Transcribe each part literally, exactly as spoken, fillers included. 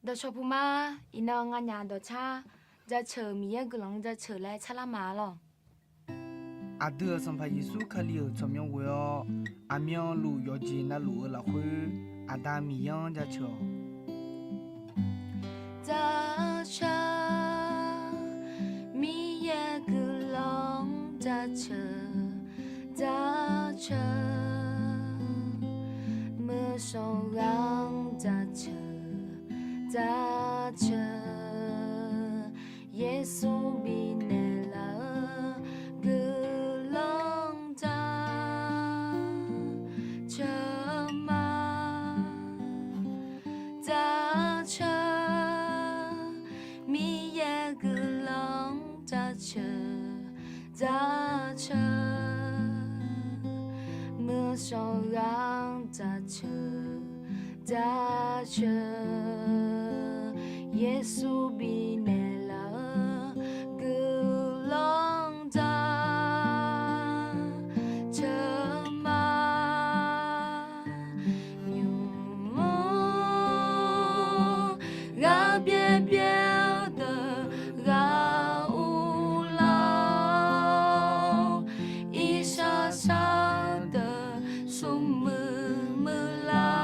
Dawqcawq puq ma, iqnan nganyaf dawqcar, jaceuq-euq Miqyaer guiqlanq-anr jaceuq laer carlar ma lawq. Aqdui-euq Sanqpaq Yeqsur Kali-euq tsawrmyanr ghoe-awr, aqmyanluf yawqjeq navluf-eu lafkhoer, Aqda Miqyaer-anr jaceuq-awq. Jaceuq, Miqyaer guiqlanq-anr jaceuq, jaceuq, muiq-eu shawrghaq-anr jaceuq, jaceuq, Yeqsur bifnaeq laf-eu guiqlanq-anr jaceuq ma. Jaceuq, Miqyaer guiqlanq-anr jaceuq, jaceuq, muiq-eu shawrghaq-anr jaceuq, jaceuq, Yeqsur bifnaeq laf-eu guiqlanq-anr jaceuq ma. Nymq-mr ghaq byaer byaer-eu deuq ghaq uvlar-awr, irsaq saq deuq smrmuiq muiqlar-awr,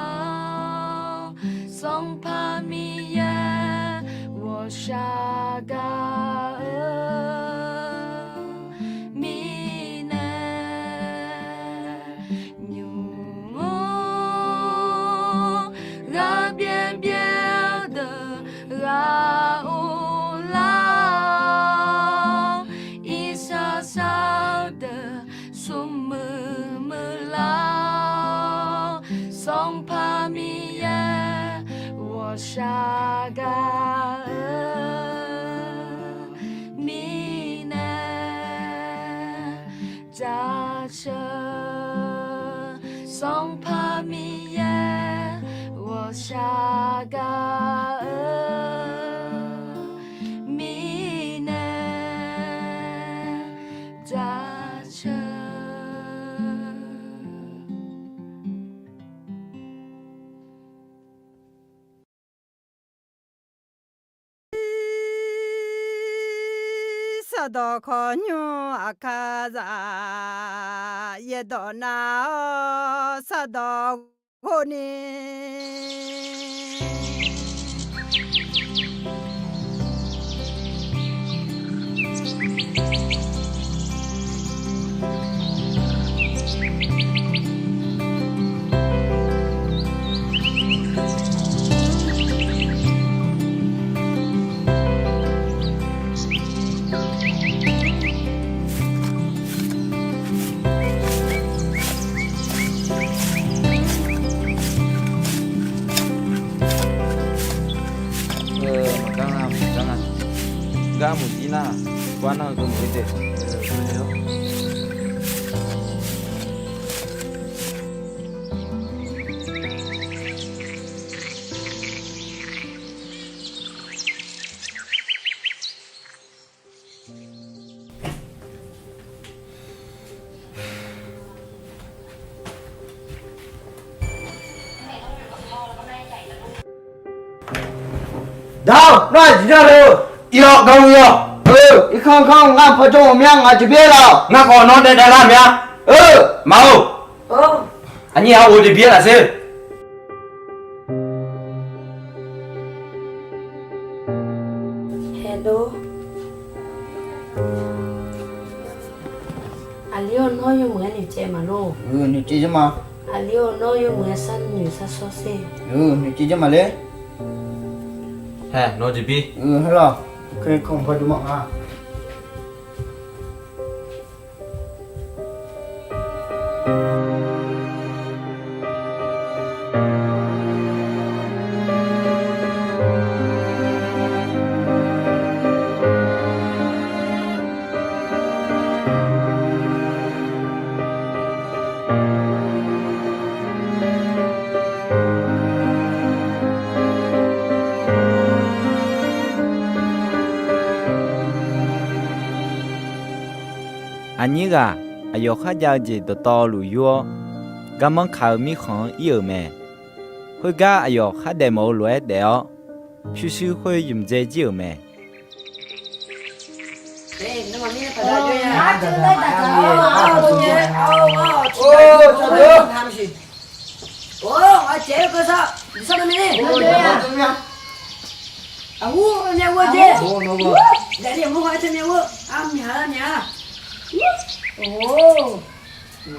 Sanqpaq Miqyaer ghawqshaq gaq-eu mirnae. Nymq-mr ghaq byaer byaer-eu deuq ghaq uvlar-awr, irsaq saq deuq smrmuiq muiqlar-awr, Sanqpaq Miqyaer ghawqshaq gaq-eu mirnae. Jaceuq, Sanqpaq Miqyaer ghawqshaq gaq-eu mirnae. Jaceuq. Sardawq khawqnymr aqkar zaq, yaerdawq nav-awr sardawq ghofni. Maqgar nga, maqgar nga. Ngar muiqjir nar, bar nar-eu gawrmuiq-ir taef. Dawq, nawr aqjeq nya le-eu? Iqyawf, gawq-eu yawq. Eu, irkanr kanr ngar pawjawr ghawqmya ngaq jeq byaer laf-awq. Ngar khawf nawr daef dav lar mya. Eu, maqor. Aqnyir ghaq-or jeq byaer laf sher. Haeqdov. Aqli-awr nawr yawmuiq-aer noeqtsaev maqlor. Noeqtsaev zeur ma. Aqli-awr nawr yawmuiq-aer sharnoeq sharshawr sher. Noeqtsaev zeur ma ler. Haeq, nawq jeq bi. Haeq lawq. Kanr pawdov ma nga. Aqnyir ghaq aqyawf kharjav-eu jeq dawqtawvluf yur-awr, garmanr kaq-eu mirkhanq-anr ir-euq mae. Khoergar aqyawf khardaef mawf-eu lof-aer daef-awr, pyurshuir khoer ymqdzae jir-euq mae.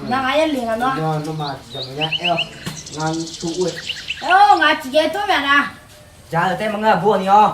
Nar ngar yarlef nga nawr. Aer-awr ngaq tiqjeq tov myaq na. Jaq-eu tae maqngeur aqbur ni-awr.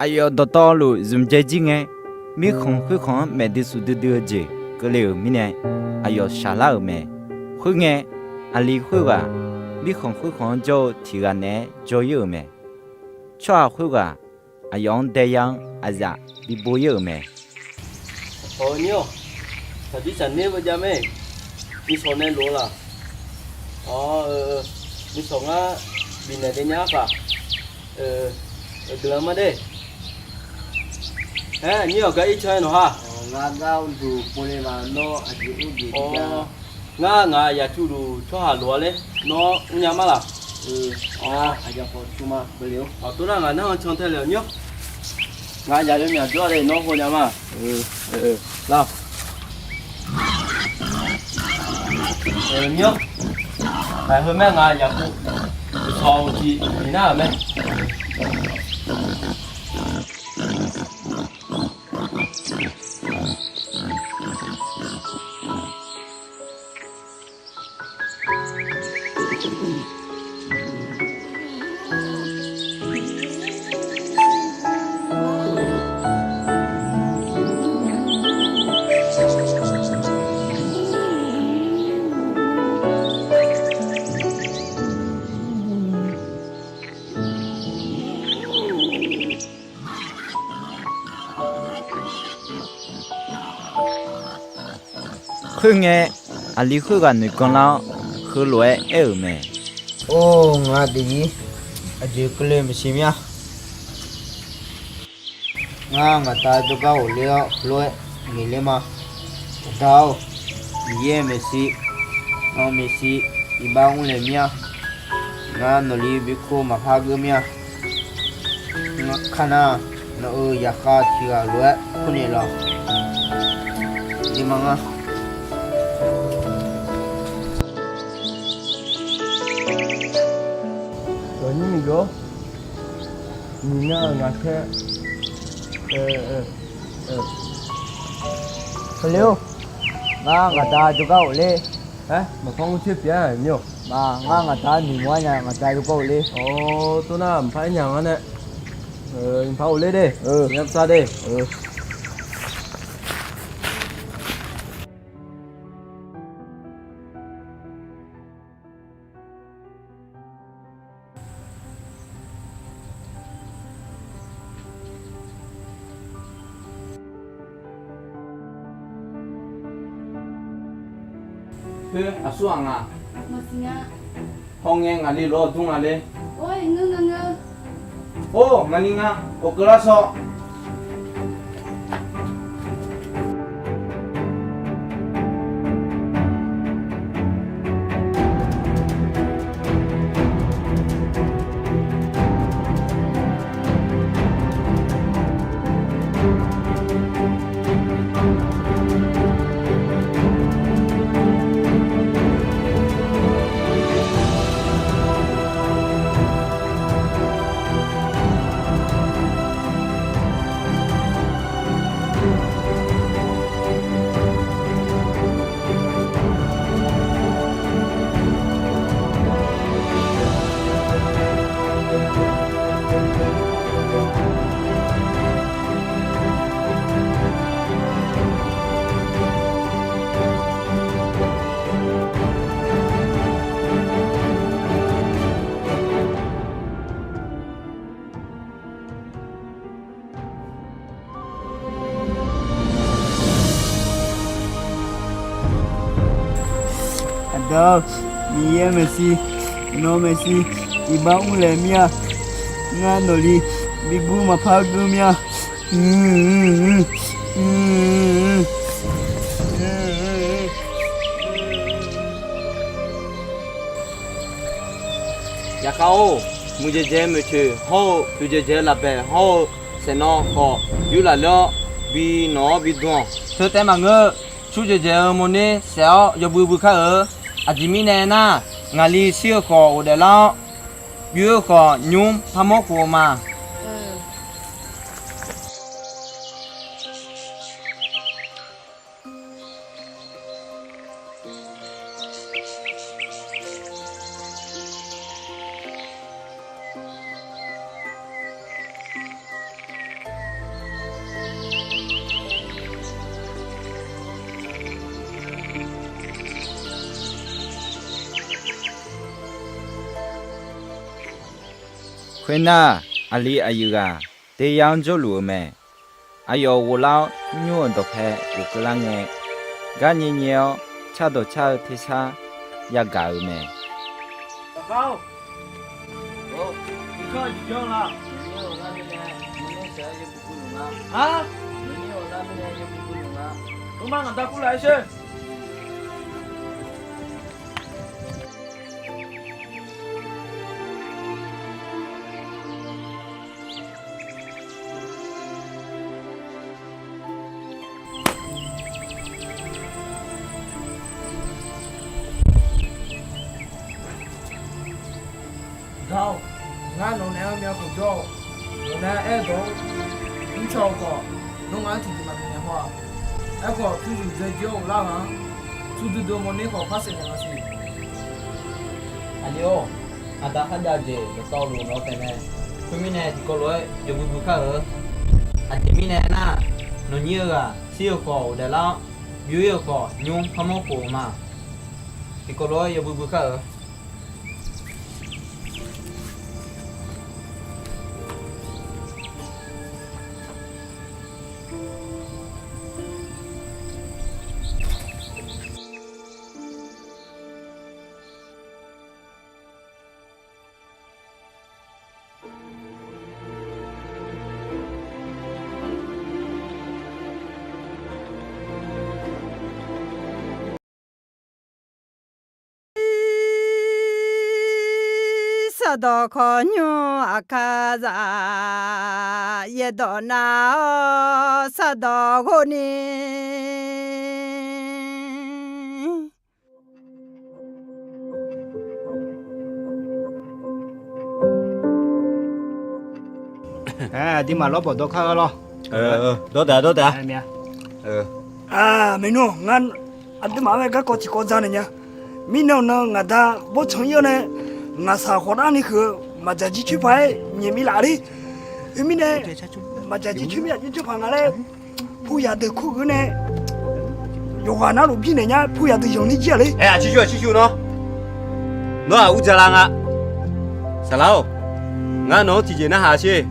Aqyawf dawqtawvluf zmqdzae jir ngae, mirkhanq khoerkhanq-anr maeqdui suf duidui-eu jeq keuvle-euq mirnae, aqyawf shaq lar-euq mae. Khoerngae, aqli khoerghaq mirkhanq khoerkhanq-anr jawr-eu tiq ghaq naeq-aer jawr-ir-euq mae. Tsawrhaq khoerghaq aqyawf-anr daeya-anr aqzaf bi bo-ir-euq mae. Awq, nyir-awq. Taqdir tsaqner beujav mae. Nishawq nae lof-eu laq? Awq, nishawq ngar bifnaeq dae nya-ar paq. Guiqlanq ma de. Aer, nyir-awq, gar ir can-aer nawq ha. Ngar gar uqduq pov le ma, nawr aqjeq mr jeq. Ngar ngaq yaqtsu luf tsawrhaq lof-a laer nawr mrnya mar laq? Aqjeq khawf tsu ma, keuvle-or. Aqtov nar ngaq nar-anr can tae le-awq nyir-awq. Ngaq yaq yawmyaq jawr-a laer nawr hawnya ma. Lar-awq. Nyir-awq. Ngaq heu mae ngaq yaqkov uqshawq-eu tiq bif nar-euq mae. Khoerngae, aqli khoerghaq noeqgan lar-awr, heulof-aer aer-euq mae. Or, ngaq daefzir, aqjeq keuvle maqsiq mir-a. Ngar ngaqda jawrgar ghofler-awr heulof-aer ngaeqler ma. Aqda-or, Miqyaer maeqshi, nawr maeqshi, iqbax mrlaeq mir-a. Ngar nawqli bi kur maqpar geur mir-a. Ngar kar nar, nawq-euq zaqkhav tiq ghaq lof-aer kurnaeq lawq. Jeq ma ngar. Aqnyir miqgeur, nyiq nya-eu ngaq tae. Aqli-or, ngar ngaq da jawrgar ghofler. Aer, maqpar mr tser pyeuf-a, nymr-awq. Ngar ngaq da noeqmawr-aer nya, ngaq da jawrgar ghofler. Awr, tov nar maqpar aer nya ngar nae. Mqpar ghofler de. Nya psar de. Khoer aqsur ghaq nga. Hawr ngae ngaqli lof-aer dmr nga ler. Or, ngaqli nga. Ghofkeuv lar sawr. Aqda-or, Miqyaer maeqshi, nawr maeqshi, iqbax mrlaeq mir-a. Ngar nawqli bi gur maqpar geur mir-a. Zaqkhav-or, muiqdzaeq dzaeq-eu maeqtsoeq hawr-eu, puqdzaeq dzaeq-eu lafbaeq hawr-eu, saeqnawv khawf yur lafler-awr, bi nawq-awr bi dm-awq. Teu taef maqngeur. Turdzaeq dzaeq-eu mawrner saef-awr yawbui bui kar-euq. Aqjeq mirnae aernar, ngaqli shir-eu khawf ghofdaeflar-awr, byoer-eu khawf nymr parmawr khof-eu ma. Khoernar, aqli aqyuif ghaq teryar-anr jawrluf-eu mae. Aqyawf ghoflar-awr nymr-euq dawqpae ghofkeuv lar ngae, gar nyae nyae-awr cardawq car-eu tersar yagaq-euq mae. Gar-or, ngar nawq naeq-aer myavkhof jawr-awq. Nawq nae aerdawq-anr mrcaw-eu khawf, nawr ngar-anr tiqjeq maqbif naeq haw-aq. Aerkhawf, pyurshuif dzae jir-awr ghoflar ghaq-anr, turdui dui-eu mawrner khawf par saef naeq nga siq. Aqli-or, aqda kharjav-eu jeq dawqtawvluf nawq-eu taef mae. Khoermirnae, tiqkawv lof-aer yawbui bui kar-euq. Aqjeq mirnae aernar, nawqnyir-eu ghaq shir-eu khawf ghofdaeflar-awr, byoer-eu khawf nymr parmawr khof-eu ma. Tiqkawv lof-aer yawbui bui kar-euq. Sardawq khawqnymr aqkar za, yaerdawq nav-awr sardawq ghov ni. Aqduimaf lawrbawq dawrkar-eu lawr. Dawrdaq dawrdaq. Maeqnmr, ngar aqduimaf-anr garkawv tiqkawv dzaq naeq nya. Mirnan-euq nan ngaq da bawrtsanq-ir-awr nae, ngaqshaq khawqdarni huiq-eu maqdzaq jir coer paq-aer nyaef mi laf le. Khoermirnae, maqdzaq jir coer mir aqjox coer paq nga laer, puyaq deuq kur geuf nae, yawqghaq narluf bir naeq nya, puyaq deuq yanqni jir-aq le. Aer, aqcir shuv, aqcir shuv nawr. Nawr-aq ur dzaq la nga. Saqlaq-or, ngar nawq-anr tiqjeq narhaq sher.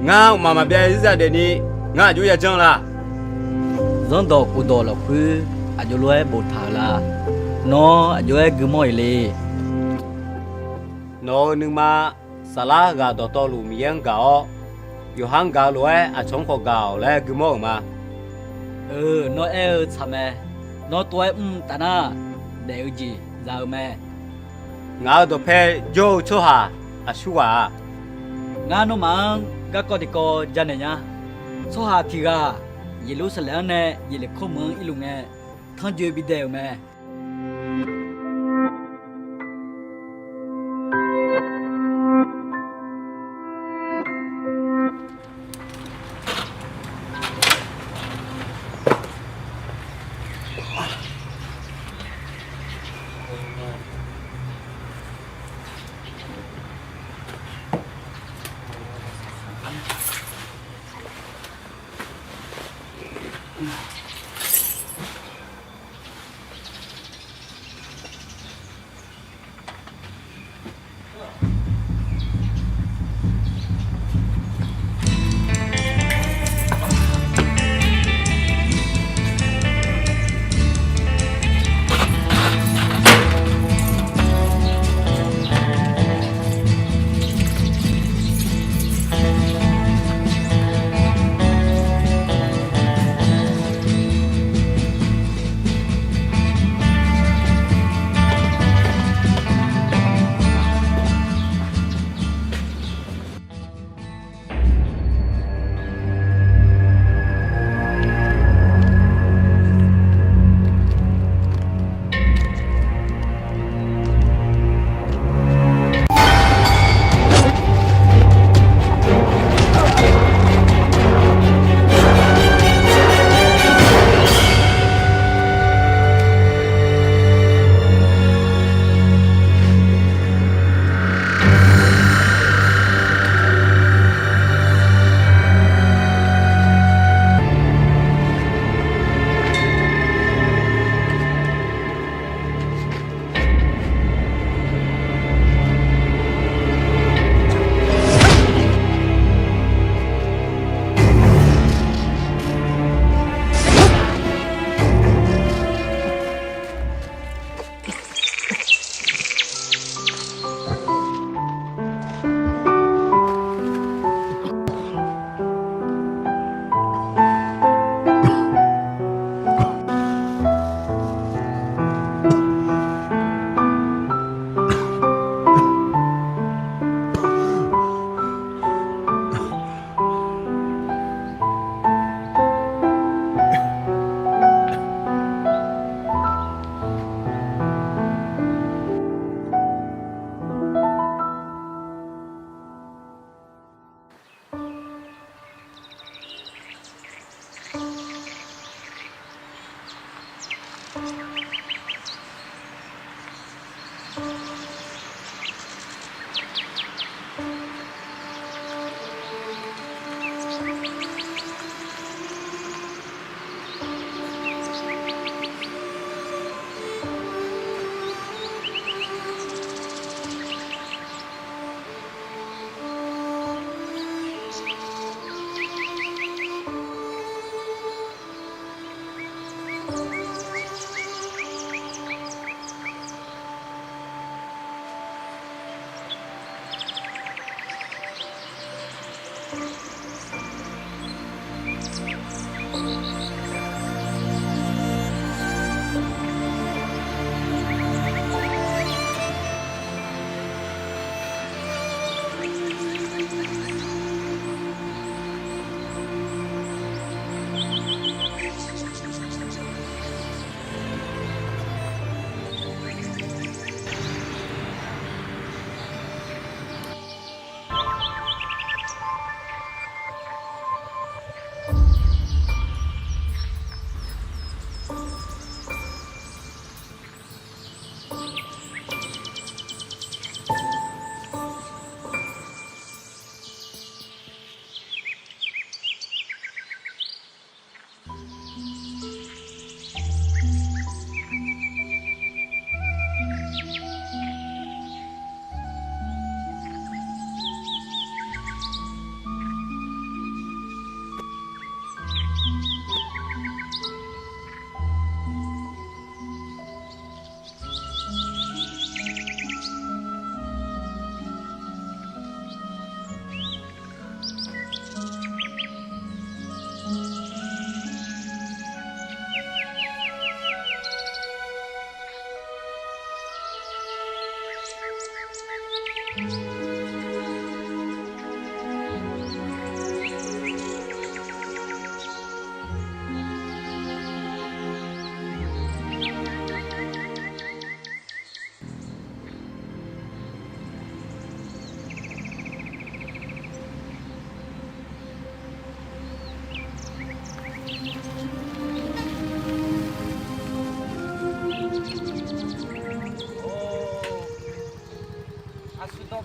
Ngar mqmaq maqbyav zarzir zaq daefni, ngar aqjox yajanr la. Zanrdawq khofdawq lafkhoer aqjox lof-aer boftaq-euq la. Nawr aqjox-aer guimawr-iq le. Nawq-euq nuima saflar ghaq dawqtawvluf Miqyaer-anr gaq-awr, yawqha-anr gaq-eu lof-aer aqcawq-anr khawf gaq-awq laer guimawr-euq ma. Eu, nawr aer-eu tsaq mae. Nawr tov-aer mr taf nar, daef-eu jeq za-eu mae. Ngaq-euq dawqpae jawr-eu tsawrhaq aqsurghaq-a. Ngar nawmaf-anr garkawv tiqkawv janaeq nya. Tsawrhaq tiq ghaq Yeqlursaqlaeq-anr nae Yeqleqkawr meuq-anr irluf ngae, tanrjoe bidae-euq mae.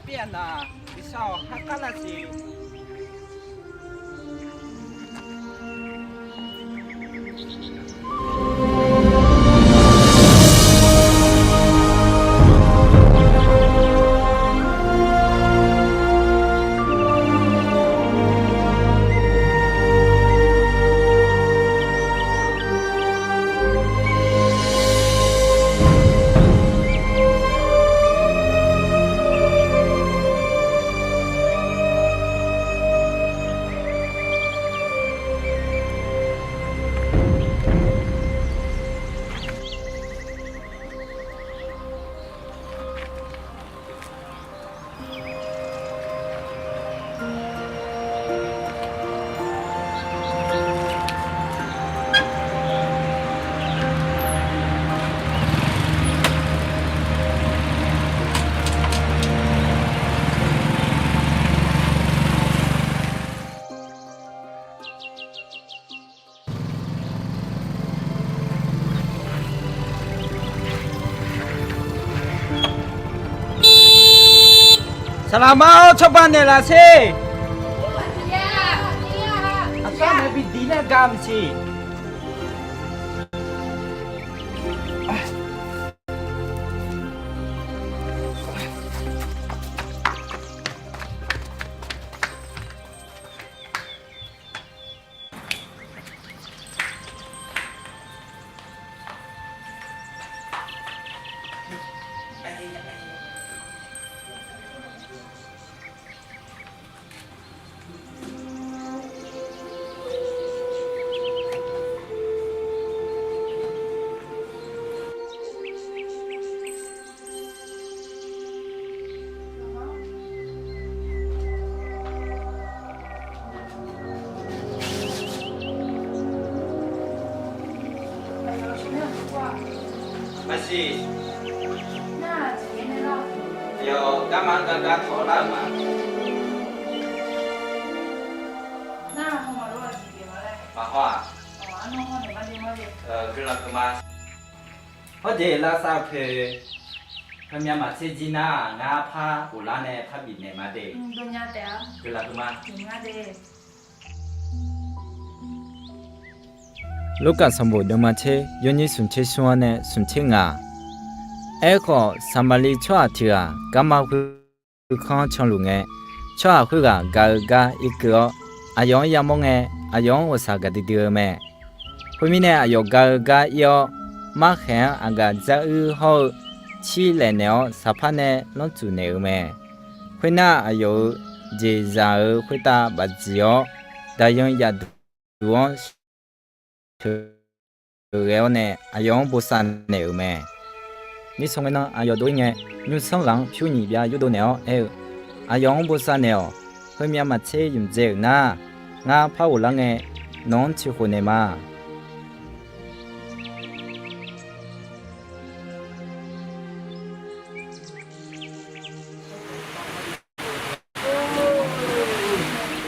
Aqna, iqshar-awq, harkar lar siq. สลามเมา ชาวบ้านเนี่ยล่ะสิ Aqsar nae bi diq nae gaq maqsiq. Maqsiq. Aqyawf garma-anr gar gar tawq lar-euq ma. Maqhaw-aq. Guiqlanq guiqma. Hawr jeq lavsav-eu poeq, heumyav maqtser jir nar-aq, ngar par ghoflar nae par bifnaeq ma de. Guiqlanq guiqma. Lurkaf sanqbof deuvma tser yawnyir smq tser smr-anr nae smq tser ngaq. Aerkhawf, Saqmaqliv tsawrhaq tiq ghaq garma khoerkanr canluf ngae, tsawrhaq khoerghaq gaq-eu gar irkeuv-awr, aqyawf-anr yamawr ngae, aqyawf-anr ghawqshaq gaqdui dui-eu mae. Khoermirnae, aqyawf gaq-eu gar ir-awr, markhaeq-anr aqgaf dzaruir hawr-eu cir laef naeq-awr, saqpar nae lanrtsuif naeq-euq mae. Khoernar, aqyawf-euq jeqzaq-euq khoertav bafdziq-awr, daqyan yaf duq-anr sheuqghae-awr nae aqyawf-anr bosav naeq-euq mae. Nyirsawr ngae nan aqyawf dov-ir ngae, nymrsanr ghaq-anr pyur nyiq byav yurdov naeq-awr aer-eu, Aqyawf-anr bosav naeq-awq. Heumyav maqtser ymqdzae-euq nar, ngar par ghoflar ngae, nawq-anr tiq khof naeq ma.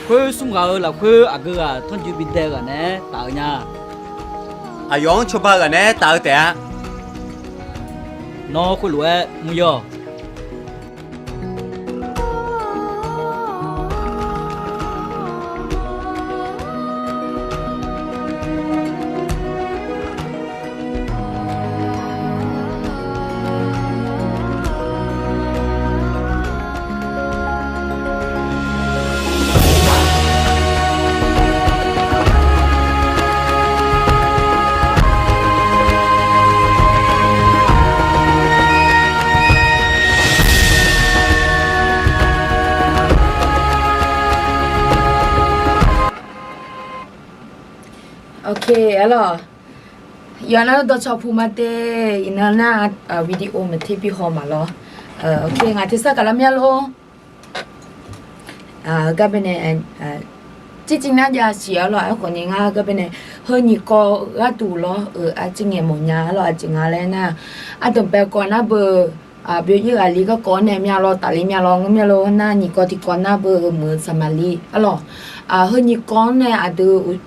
Khoer smr ghaq-euq lafkhoer aqgeu ghaq tanrjoe bidae-eu ghaq naeq-aer taf-eu nya. Aqyawf-anr cawba ghaq naeq-aer taf-eu taef-a. Nawr khoerlof-aer mr-ir-awq. Ok, arlawq. Yawqha nar dawqcawq puq ma te, iqnan nar, video maqter bi haw maqlawr. Ok, ngaq tersar gaqlar mya lor. Heugar baenae, jirciv nar jav siq arlawq. Aerkhawf ni ngar heugar baenae, heu nyiq kawv gharduq lawr-euq arciv ngaeq mawfnya arlawq. Aqjeq nga laer nar, ardanqbae kawv nar beu, byov-ir ghaqli garkawv-anr nae mya lawr, tafle mya lawr, ngeur mya lawr nar, nyiq kawv tiqkawv nar beu-eu muiq-eu Saqmaqliv arlawq. Heu nyiq kawv-anr nae aqdui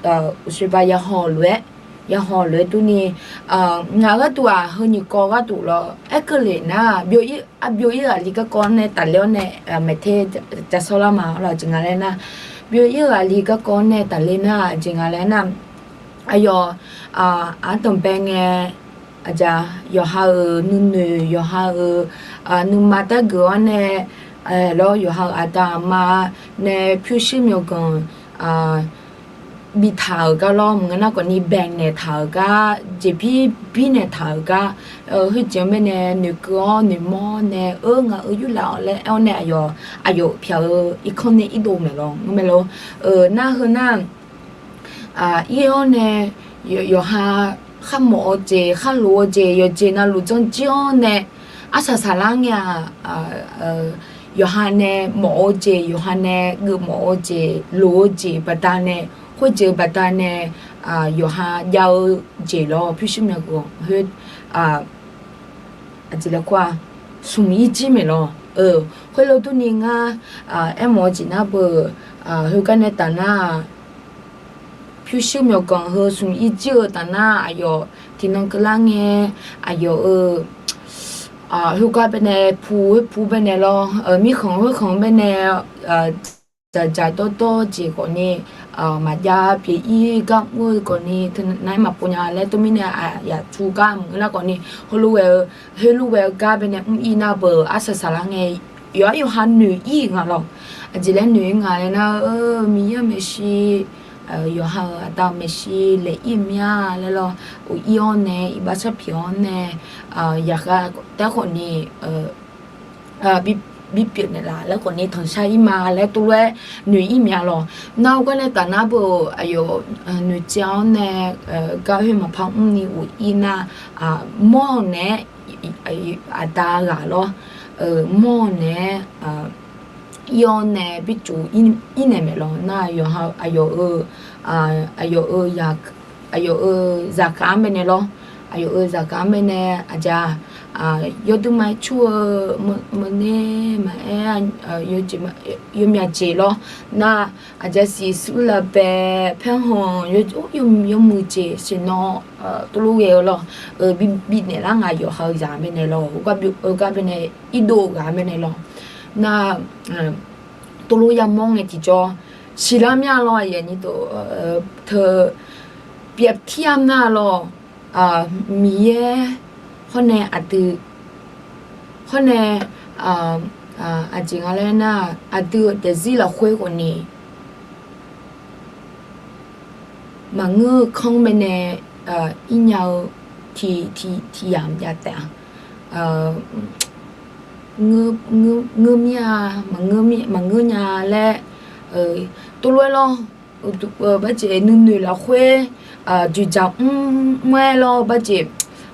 uqshoe ba ya haw-euq lof-aer Yahawq lof-aer durni, ngaq gharduq-aq, heu nyiq kawv gharduq lawr, aerkeuv lef nar, byov-ir aqli garkawv-anr nae tafler-awr nae, maeqter ja sawrlar ma lawr, jeq nga laer nar, byov-ir-euq aqli garkawv-anr nae tafler nar, jeq nga laer nar, aqyawf, ardanqbae ngae, aqjeq, yawqha-euq nuinoeq, yawqha-euq nuima dargeuf-awr nae, lawr, yawqha-euq aqda aqma nae pyurshuir myawqganq biftaq-euq gar lawr, maqngeur nar khawfni baenaeq taq-euq gar, jeqbir birnaeq taq-euq gar, khoerjeq-anr baenae noeqkeuv-awr noeqmawr-awr nae, eu, ngaq-euq yurlaf-awq laer aer-awr nae, aqyawf, aqyawf-euq pyaq-eu irkanr nae irdov maeq lawr, ngeur mae lawr. Nar heu nar, ir-awr nae, yawqha kharmawf-eu jeq, kharloq-eu jeq, yawqjeq navluf janrjir-awr nae, arsaq saqlar ngae-aq, yawqha nae mawf-eu jeq, yawqha nae geufmawf-eu jeq, loq-eu jeq baqdanae, khoerjeq baqdanae, yawqha jav-eu jeq lawr, pyurshuir myawqganq khoer, aqjeq laer kur-a, smq ir jir maeq lawr. Khoerlof durni ngar aermawf-eu jeq nar beu, heugar nae taf nar-aq, pyurshuir myawqganq heu smq ir jir-eu taf nar, aqyawf tiqnan keuvlar ngae, aqyawf-euq heugar baenae pu, pu baenae lawr, mirkhanq khoerkhanq baenae, dzaqdzaq dawrdawr jeq khawfni, maqjav pyeuf-ir gar mr-eu khawfni, teunav-aer maqpov nya laer teumirnae aqyaf cu gar maqngeur nar khawfni, heulof ghae-eu, heulof ghae-eu gar baenae mr-ir nar beu, arsaq saqlar ngae, yawqha yawqha noeq-ir nga lawr. Aqjeq laer noeq-ir nga laer nar, Miqyaer-euq maeqshi, yawqha-euq aqda-euq maeqshi laeq-ir mya laer lawr, uq-ir-awr nae, iqbax sharpyaeq-awr nae, yaqkhav taer khawfni, bipyeuf naeqlaf laer khawfni tanqshar-ir ma laer tov lof-aer noeq-ir mya lawr. Nar-eu gar nae taf nar beu, aqyawf noeqtsaev-awr nae, gar khoer maqpar mrni uq-ir nar, mawr-eu naeq-aer, aqda ghaq lawr, mawr-eu naeq-aer, ir-awr nae bircuf ir naeq maeq lawr. Nar-aq, aqyawf-euq, aqyawf-euq, aqyawf-euq zaqkhav-anr baenae lawr, aqyawf-euq zaqkhav-anr baenae aqjeq, yawduq ma-aer cur-eu, mawrner maqaer, yawmyaq jeq lawr. Nar-aq, aqjeq siq suqlavbae, paerhanq, yawmuiq jeq siqnan, tov lof ghae-eu lawr, bifnaeq lar ngaq yawqha-euq zaq baenae lawr, gar baenae irdov-eu ghaq baenae lawr. Nar-aq, tov lof yamawr ngae tiqjawr siqlar mya lawr, aqyuif aqnyir deuq, teu, pyeuf tir-a mya lawr, Miqyaer hawr nae aqdui, hawr nae, aqjeq nga laer nar, aqdui-euq daefzir lafkhoer khawfni maqngeur-eu kanr baenae, ir nya-eu tiq, tiq, tiq yamq jav taef-a. Ngeur mir-a, maqngeur nya laer, tov lof-aer lawr, barjeq nuinoeq lafkhoer, dzoeqdzaq mr mr-aer lawr, barjeq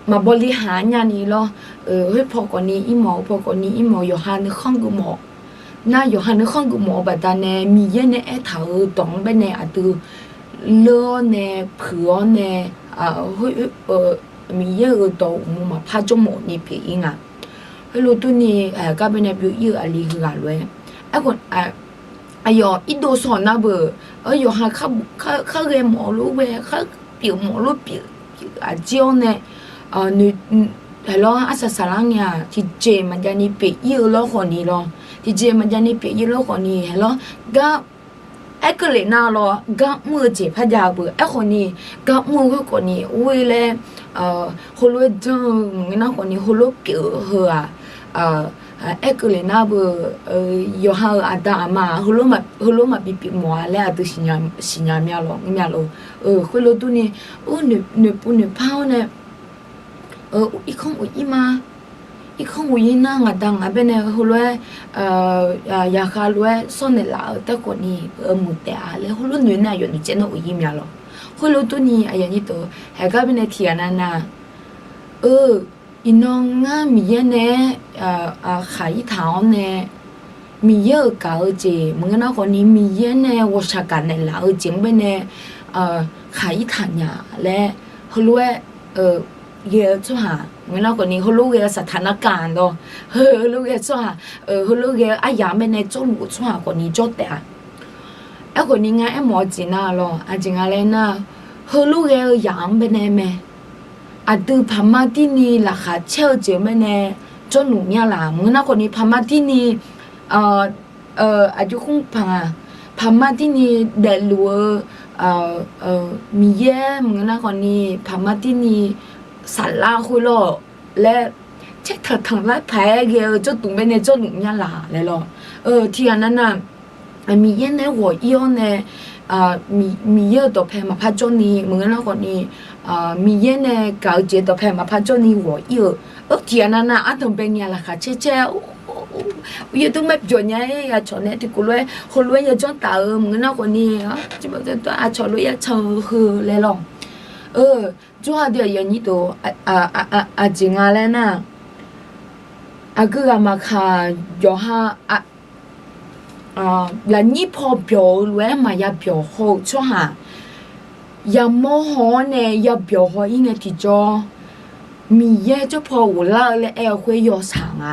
maqbaw li haq-a nyani lawr, khoer paw khawfni irmawf, paw khawfni irmawf, yawqha nuikhanr geufmawf. Nar yawqha nuikhanr geufmawf-eu baqdanae Miqyaer nae aertaq-euq dawq-anr baenae aqdui leur-awr nae, puiq-awr nae, Miqyaer-euq dawq uqmov maqpar jawrmawf ni pyeuf-ir nga. Khoerlof durni, gar baenae byov-ir-euq aqli heughaq lof-aer, aerkhawf, aqyawf irdov sawq nar beu, yawqha kharghae mawf lof ghae, khar pyeuf mawf lof pyeuf, aqjir-awr nae, aerlawr arsaq saqlar ngae-aq, tiqjeq maqjav ni pyeuf-ir-eu lawr khawfni lawr, tiqjeq maqjav ni pyeuf-ir lawr khawfni, aerlawr gar aerkeuv lef nar lawr, gar mr-eu jeq par jav-eu beu. Aerkhawfni, gar mr-eu khoer khawfni, or-ir laer, heulof-aer janr-eu maqngeur nar khawfni, heulof pyeuf-eu heu-aq, aerkeuv lef nar beu, yawqha-euq aqda aqma-aq, heulof maqbi pyeuf mawf-a laer aqdui siqnya mya lawr, ngeur mya lawr. Khoerlof durni, noeqpov noeqpar-awr nae, irkanr uq-ir ma, irkanr uq-ir nar ngaqda ngaq baenae heulof-aer, yaqkhav lof-aer sawr naeqlaf-eu taef khawfni, muiq taef-a laer heulof noeq nar aqyawf noeqtsaev nar uq-ir mya lawr. Khoerlof durni aqyuif aqnyir deuq, haeq gar baenae tiqghaq nav nav-eu, iqnan ngar Miqyaer nae-aer khaq-ir taq-awr nae, Miqyaer-euq gaq-eu jeq maqngeur nar khawfni, Miqyaer nae ghawqshaq gaq naeqlaf-eu jeq-anr baenae khaq-ir taq nya laer, heulof-aer ghae-eu tsawrhaq maqngeur nar khawfni, heulof ghae-eu saqtaq narkaq lawr, heulof ghae-eu tsawrhaq, heulof ghae-eu aryaq-anr baenae jawrluf-eu tsawrhaq khawfni jawr taef-a. Aerkhawfni ngar aermawf-eu jeq nar lawr, aqjeq nga laer nar, Heulof ghae-eu yaq-anr baenae mae. Aqdui paqma dirni laqkhaq caer-eu jeq-anr baenae jawrluf mya laq. Maqngeur nar khawfni paqma dirni, aqjox khmr paq-aq, paqma dirni daefluf-eu Miqyaer maqngeur nar khawfni paqma dirni saflar khoerlawr laer caertanq tanqlar paq-aer ghae-eu jawrduq baenae jawrluf mya laq laer lawr. Tiqghaq navnav Miqyaer nae ghawq ir-awr nae, Miqyaer-euq dawqpae maqpar jawrni maqngeur nar khawfni, Miqyaer nae gaq-eu jeq dawqpae maqpar jawrni ghawq ir-euq. Tiqghaq navnav ardanqbae ngae laqkhaq caer caer, yawdui maeq byawq nya-aer aqcawq nae tiqkawv lof-aer heulof-aer yajanr taf-euq maqngeur nar khawfni, aqcawq lof-aer yacan-eu heu laer lawr. Jawrha deuq yanyir deuq, aqjeq nga laer nar, aqgeu ghaq maqkaq yawqha lafnyir paw byawq-eu lof-aer maqya byawq haw-eu tsawrhaq, yamawr haw-awr nae ya byawq haw-ir ngae tiqjawr, Miqyaer jawr paw ghoflar-eu laer aer-eu khoer yawshaq nga.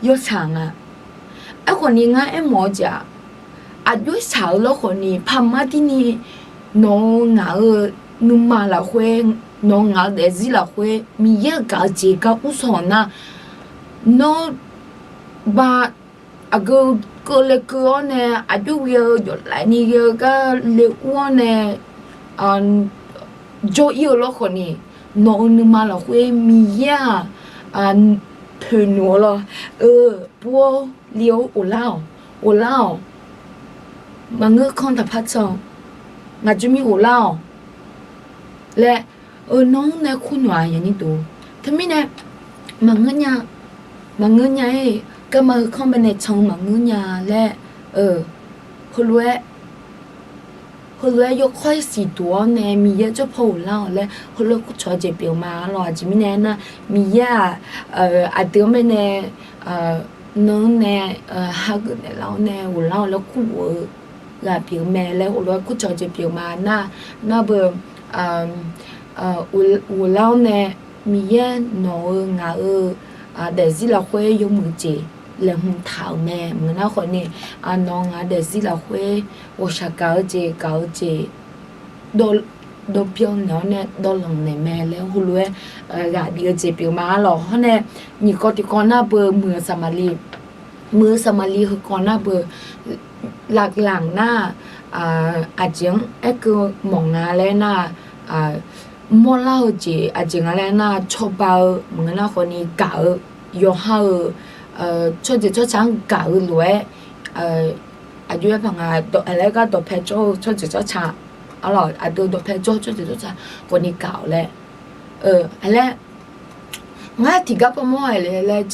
Yawshaq nga. Aerkhawfni ngar aermawf-eu jeq-aq, aqjox-aer shaq-eu lawr khawfni paqma dirni nawq-eu ngaq-eu nuima lafkhoer, nawq-eu ngaq-eu daefzir lafkhoer Miqyaer-euq gaq-eu jeq gar ur sanq nar, nawr ba aqgeu keuvle keuv-awr nae, aqjox ghae-eu jawqlaeqni ghae-eu gar le ur-awr nae jawr-ir-eu lawr khawfni, nawq-eu nuima lafkhoer Miqyaer-aq, toeqnmq-eu lawr, eu, pur-awr ghoflar-awq, ghoflar-awq, maqngeur kanr taqpar can, ngaq jmir ghoflar-awq laer, eu, nawr nae kur noeq-a yanyir deuq. Teumirnae maqngeur nya, maqngeur nya-ir, garma heu kanr baenae can-eu maqngeur nya laer, heulof-aer heulof-aer yawkawr-aer siqduq-awr nae Miqyaer jawr paw ghoflar-awq laer heulof-aer kurcawq-eu jeq pyeuf ma lawr. Aqjeq mirnae aernar, Miqyaer-aq, aqdui-anr baenae, nan-anr nae, hageuf naeqlar-awr nae ghoflar-awq laer kurluf-eu ghaq pyeuf mae laer heulof-aer kurcawq-eu jeq pyeuf ma nar, nar beu ghoflar-awr nae Miqyaer nawq-eu ngaq-eu daefzir lafkhoer yawmuiq jeq laeqhmq taq-euq mae. Maqngeur nar khawfni, nawq-eu ngaq-eu daefzir lafkhoer ghawqshaq gaq-eu jeq gaq-eu jeq dawvbyan naeq-awr nae dawvlanq naeq mae laer heulof-aer ghaq bif-eu jeq pyeuf ma lawq. Hawr nae nyiq kawv tiqkawv nar beu muiq-eu Saqmaqliv, muiq-eu Saqmaqliv heukawv nar beu laflanq nar, aqjeq-anr aerkeuv mawf nga laer nar, mawrlar-eu jeq aqjeq nga laer nar, cawba-eu maqngeur nar khawfni gaq-eu, yawqha-euq tsawrjeuq tsawrca-anr gaq-eu lof-aer, aqjox-aer paq nga, laer gar dawqpae cawv-eu tsawrjeuq tsawrca, aqdui dawqpae cawv-eu tsawrjeuq tsawrca khawfni gaq-awq laer, laer ngar tiqgar pawmawr-aer le laer,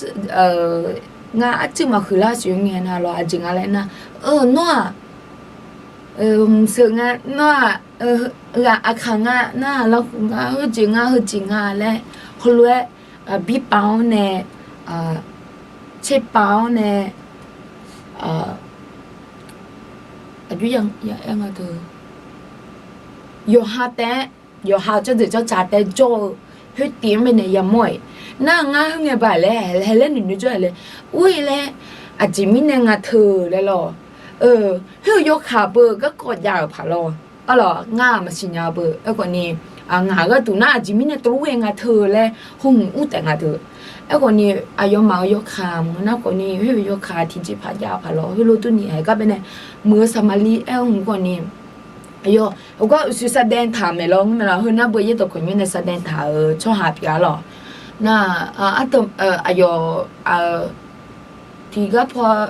ngar arcuiv maqhuiqlar siq ngae na lawr aqjeq nga laer nar, nawr-aq, mqseuq nga nawr-aq, ghaq aqkaq nga nar, lafkhof nga, heujeq nga heujeq nga laer heulof-aer birpav-awr nae, tserpav-awr nae, aqjox-aer nga deuq, yawqha taef-aer, yawqha-eu tsawrjeuq tsawrca taef-aer jawr-eu khoertiv-anr baenae yamawr-iq, nar ngar khoerngae baq laer hae laer noeqnoeq jawr-aer le, ur-ir laer, aqjeq mirnae nga teu laer lawr, khoer-eu yawkaq beu garkawv jav-euq paq lawr, arlawq ngar maqsiq nya beu aerkhawfni, ngaq gharduq nar aqjeq mirnae tov-aer nga teu laer hawhmq ur taef nga deuq. Aerkhawfni, aqyawfmaf-euq yawkaq maqngeur nar khawfni, khoer-eu yawkaq tiqjeqpaq jav-eu paq lawr, heulof durni haeq gar baenae muiq-eu Saqmaqliv aer-eu hmq khawfni, aqyawf heugar uqshoe sardaev taq maeq lawr ngeur mae lawr, heu nar beu yaerdawq kawq nymr nae sardaev taq-euq tsawrhaq pyeuf-a lawq. Nar, ardanq, aqyawf tiqgar paw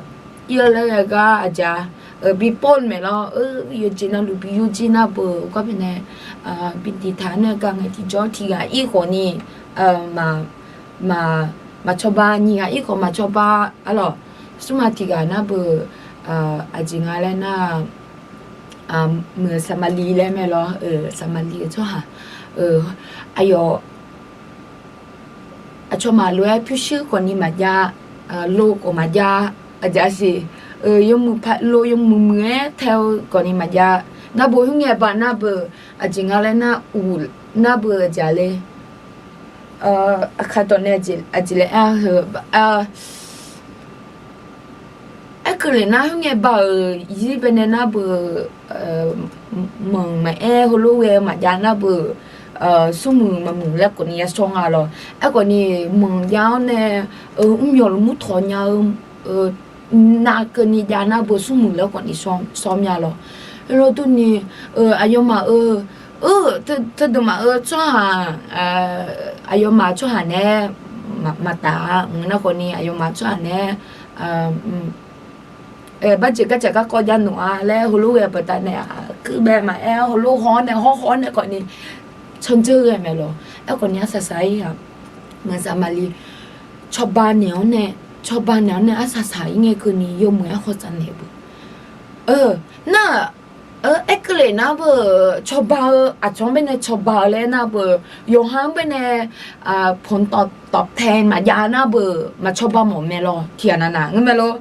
ir-eu laer ghae gar aqjeq-a, bi pov maeq lawr, yawqjeq navluf bi yurjir nar beu gar baenae, bi diqtaq nae gar ngae tiqjawr tiqghaq ir khawfni, maqcawba, nyiq ghaq ir khawf maqcawba, arlawq, smrma tiqghaq nar beu, aqjeq nga laer nar, muiq-eu Saqmaqliv laer mae lawr, Saqmaqliv-eu tsawrhaq, aqyawf aqcawq maqlof-aer pyurshuir khawfni maqjav, lo khawf maqjav, aqjeq aqsiq, yawmuiq pa lo yawmuiq muiq-aer tae-eu khawfni maqjav, nar beu khoerngae baq nar beu, aqjeq nga laer nar, uq nar beu aqjeq-a le, aqkaq dawq nae aqjeq laer aer-a heu, aerkeuv lef nar khoerngae baq-euq zir baenae nar beu, manq maqaer, heulof ghae-eu maqjav nar beu, smrmuiq maqmuiq laer khawfni yashawr nga lawq. Aerkhawfni manq jav-awr nae, mr myawq lmr tawq nya-eu nav keuvni jav nar beu smrmuiq laer khawfni shawr mya lawq. Heulof durni, aqyawfmaf-euq, eu, teudeuq maf-eu tsawrhaq, aqyawfmaf tsawrhaq nae maqtaf-a. Mq nar khawfni aqyawfmaf tsawrhaq nae barjeq gardzaq garkawv jav noeq-a laer heulof ghae-eu baqdanae aqkuir bae maqaer, heulof haw-awr nae hawr haw-awr nae khawfni candzeur ghae mae lawq. Aerkhawfni arsaq saq-ir-aq, maqzaq maqli cawba naeq-awr nae, cawba naeq-awr nae arsaq saq-ir ngae keuvni yawmuiq-aer hawtsaf naeq beu. Nar-aq, aerkeuv lef nar beu, cawba-eu aqcawq-anr baenae cawba-eu laer nar beu, yawqha-anr baenae ผลตอบแทน maqjav nar beu, maqcawba mawf mae lawq. Tiqghaq navnav ngeur mae lor.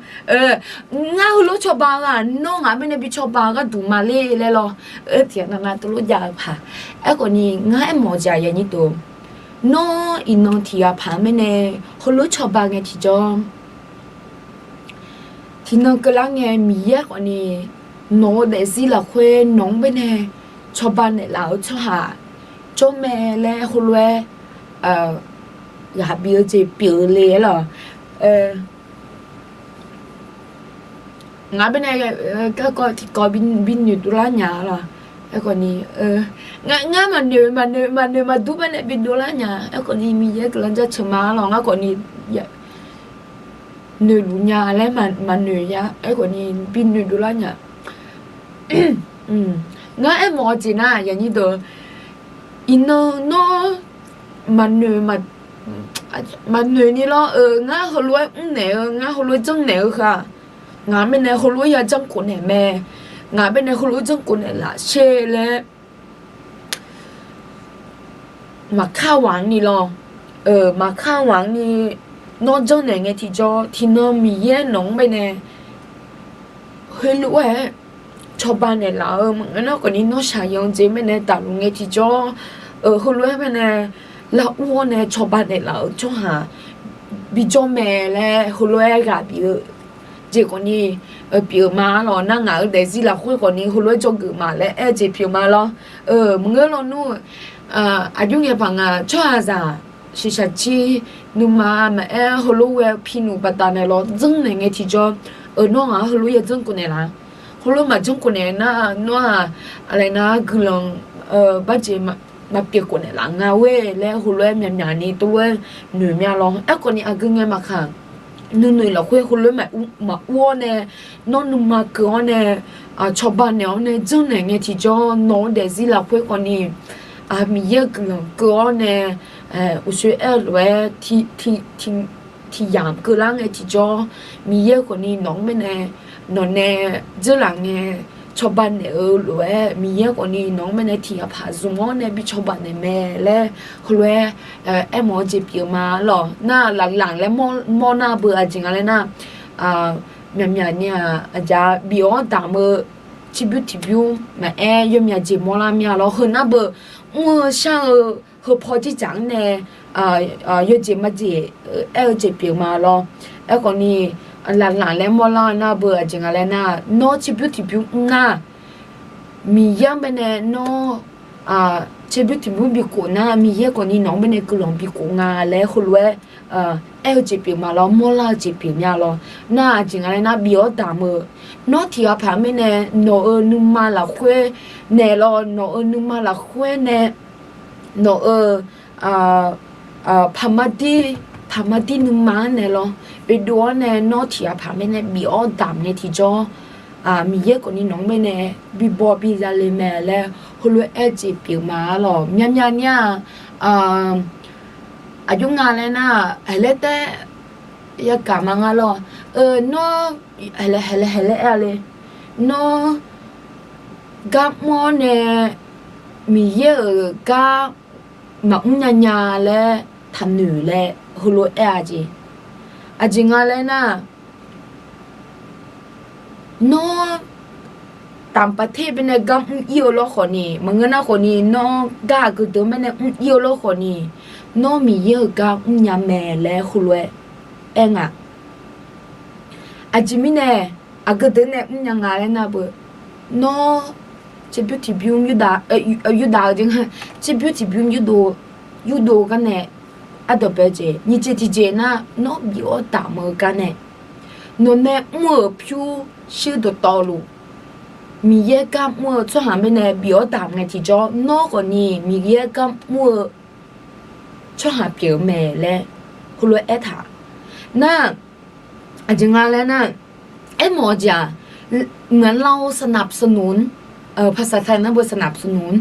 Ngar heulof cawba-eu-aq, nawr ngaq-anr baenae bi cawba-eu gharduq ma le laer lawr. Tiqghaq navnav teulof jav-eu paq. Aerkhawfni ngar aermawf-eu jeq-aq, yanyir deuq, nawr iqnan tiqghaq paq-anr baenae heulof cawba ngae tiqjawr, tiqnan keuvlar ngae Miqyaer khawfni nawq-eu daefzir lafkhoer nawq-anr baenae cawba naeqlaf-eu tsawrhaq jawr mae laer heulof-aer ghaq bif-eu jeq pyeuf-eu le-aer lawq. Ngaq-anr baenae garkawv tiqkawv bi noeqdovlar nya-a lawq. Aerkhawfni ngar maqnoeq maqnoeq maqnoeq maqdur baenae bi dovlar nya. Aerkhawfni Miqyaer guiqlanq jaceuq ma-a lawq. Ngar khawfni noeqluf nya laer maqnoeq ya. Aerkhawfni bi noeqdovlar nya. Ngar aermawf-eu jeq nar, yanyir deuq, iqnan nawr maqnoeq maqnoeq ni lawr-eu, ngar heulof-aer mrnaeq-eu, ngar heulof-aer janrnaeq-eu khaq, ngaq-anr baenae heulof-aer ya janrkhof naeq mae. Ngaq-anr baenae heulof-aer janrkhof naeqlaf sher laer maqkar waq-anr ni lawr. Maqkar waq-anr ni, nawr janrnaeq ngae tiqjawr, tiqnan Miqyaer nawq-anr baenae heulof-aer cawba naeqlaf-eu maqngeur nar khawfni nawr shaqyan jeq baenae daqluf ngae tiqjawr, heulof-aer baenae lar ur-awr nae cawba naeqlaf-euq tsawrhaq bijawr mae laer heulof-aer ghaq bif-eu jeq khawfni pyeuf-eu ma-a lawq. Nar ngaq-euq daefzir lafkhoer khawfni heulof-aer dzawgeuf ma laer aer-eu jeq pyeuf ma lawr. Maqngeur lawnmr, aqjox ngae paq ngaq tsawrhaqzaq shiqshaq jir nuima maqaer heulof ghae-eu pi nuf baqdanae lawr janrnaeq ngae tiqjawr, nawr ngaq-anr heulof ya janrkhof naeqlaf. Heulof maqjanrkhof naeq nar nawr-aq, aqlaeq nar guiqlanq barjeq maqpyeuf khof naeqlaf nga ghoe laer heulof-aer myaqmyaq ni tov-aer noeq mya lawr. Aerkhawfni aqgeu ngae maqkaq, nuinoeq lafkhoer heulof-aer maqur-awr nae, nawr nuima keuv-awr nae, cawba naeq-awr nae janrnaeq ngae tiqjawr, nawq-eu daefzir lafkhoer khawfni Miqyaer-eu guiqlanq keuv-awr nae, uqshoe aer-eu lof-aer tiq yamq keuvlar ngae tiqjawr, Miqyaer khawfni nawq-anr baenae, nawq nae dzeurlaf ngae cawba naeq-eu lof-aer Miqyaer khawfni nawq-anr baenae tiq yaqpaq zmq-awr nae bi cawba naeq mae laer heulof-aer aermawf-eu jeq pyeuf ma-a lawq. Nar laflanq laer mawr nar beu aqjeq nga laer nar, myaqmyaq ni-aq aqjaq bif-awr damq-eu tserbymr tiqbymr maqaer yawmyaq jeq mawrlar mya lawr. Heu nar beu mr-eu shar-eu heupaw jirdzaq-anr nae yawjeq majeq aer-eu jeq pyeuf ma lawr. Aerkhawfni laflanq laer mawrlar nar beu aqjeq nga laer nar, nawr tserbymr tiqbymr mr nar, Miqyaer-anr baenae nawr tserbymr tiqbymr bikhof nar, Miqyaer khawfni nawq-anr baenae guiqlanq bikhof nga laer heulof-aer aer-eu jeq pyeuf ma lawr, mawrlar-eu jeq pyeuf mya lawr. Nar aqjeq nga laer nar bif-awr damq-eu, nawr tiq ghaq paq mirnae nawq-euq nuima lafkhoer naeq lawr, nawq-euq nuima lafkhoer nae nawq-euq paqmadir, paqmadir nuima-anr naeq lawr, oedov-awr nae nawr tiq ghaq paq mirnae bif-awr damq ngae tiqjawr, Miqyaer khawfni nawq-anr baenae bibaw bizale mae laer heulof-aer aer-eu jeq pyeuf ma-a lawq. Myavmyav nya-aq, aqjox nga laer nar, haeqlaer taer yagaq ma nga lawr. Nawr haeqlaer haeqlaer haeqlaer aer-a le. Nawr gar mr-awr nae Miqyaer-euq gar maqmr nya nya laer taqnoeq laer heulof-aer aer-a jeq. Aqjeq nga laer nar, nawr taqpaq ter baenae gar mr ir-eu lawr khawfni, maqngeur nar khawfni, nawr gar aqgeu deuq-anr baenae mr ir-eu lawr khawfni, nawr Miqyaer-euq gar mrnya mae laer heulof-aer aer nga. Aqjeq mirnae aqgeu deuq nae mrnya nga laer nar beu, nawr Tserbymr tiqbymr yurdav-eu jeq, tserbymr tiqbymr yurdov, yurdov gar nae ardawq bae-eu jeq nyiq jeq tiqjeq nar, nawr bif-awr damq-eu gar nae, nawqnae mr-euq pyurshuir dawqtawvluf, Miqyaer gar mr-eu tsawrhaq mirnae bif-awr damq ngae tiqjawr, nawr khawfni Miqyaer gar mr-eu tsawrhaq pyeuf-eu mae laer heulof-aer aertaq. Nar, aqjeq nga laer nar, aermawf-eu jeq-aq, เหมือนเราสนับสนุน, ภาษาไทย nar beu สนับสนุน,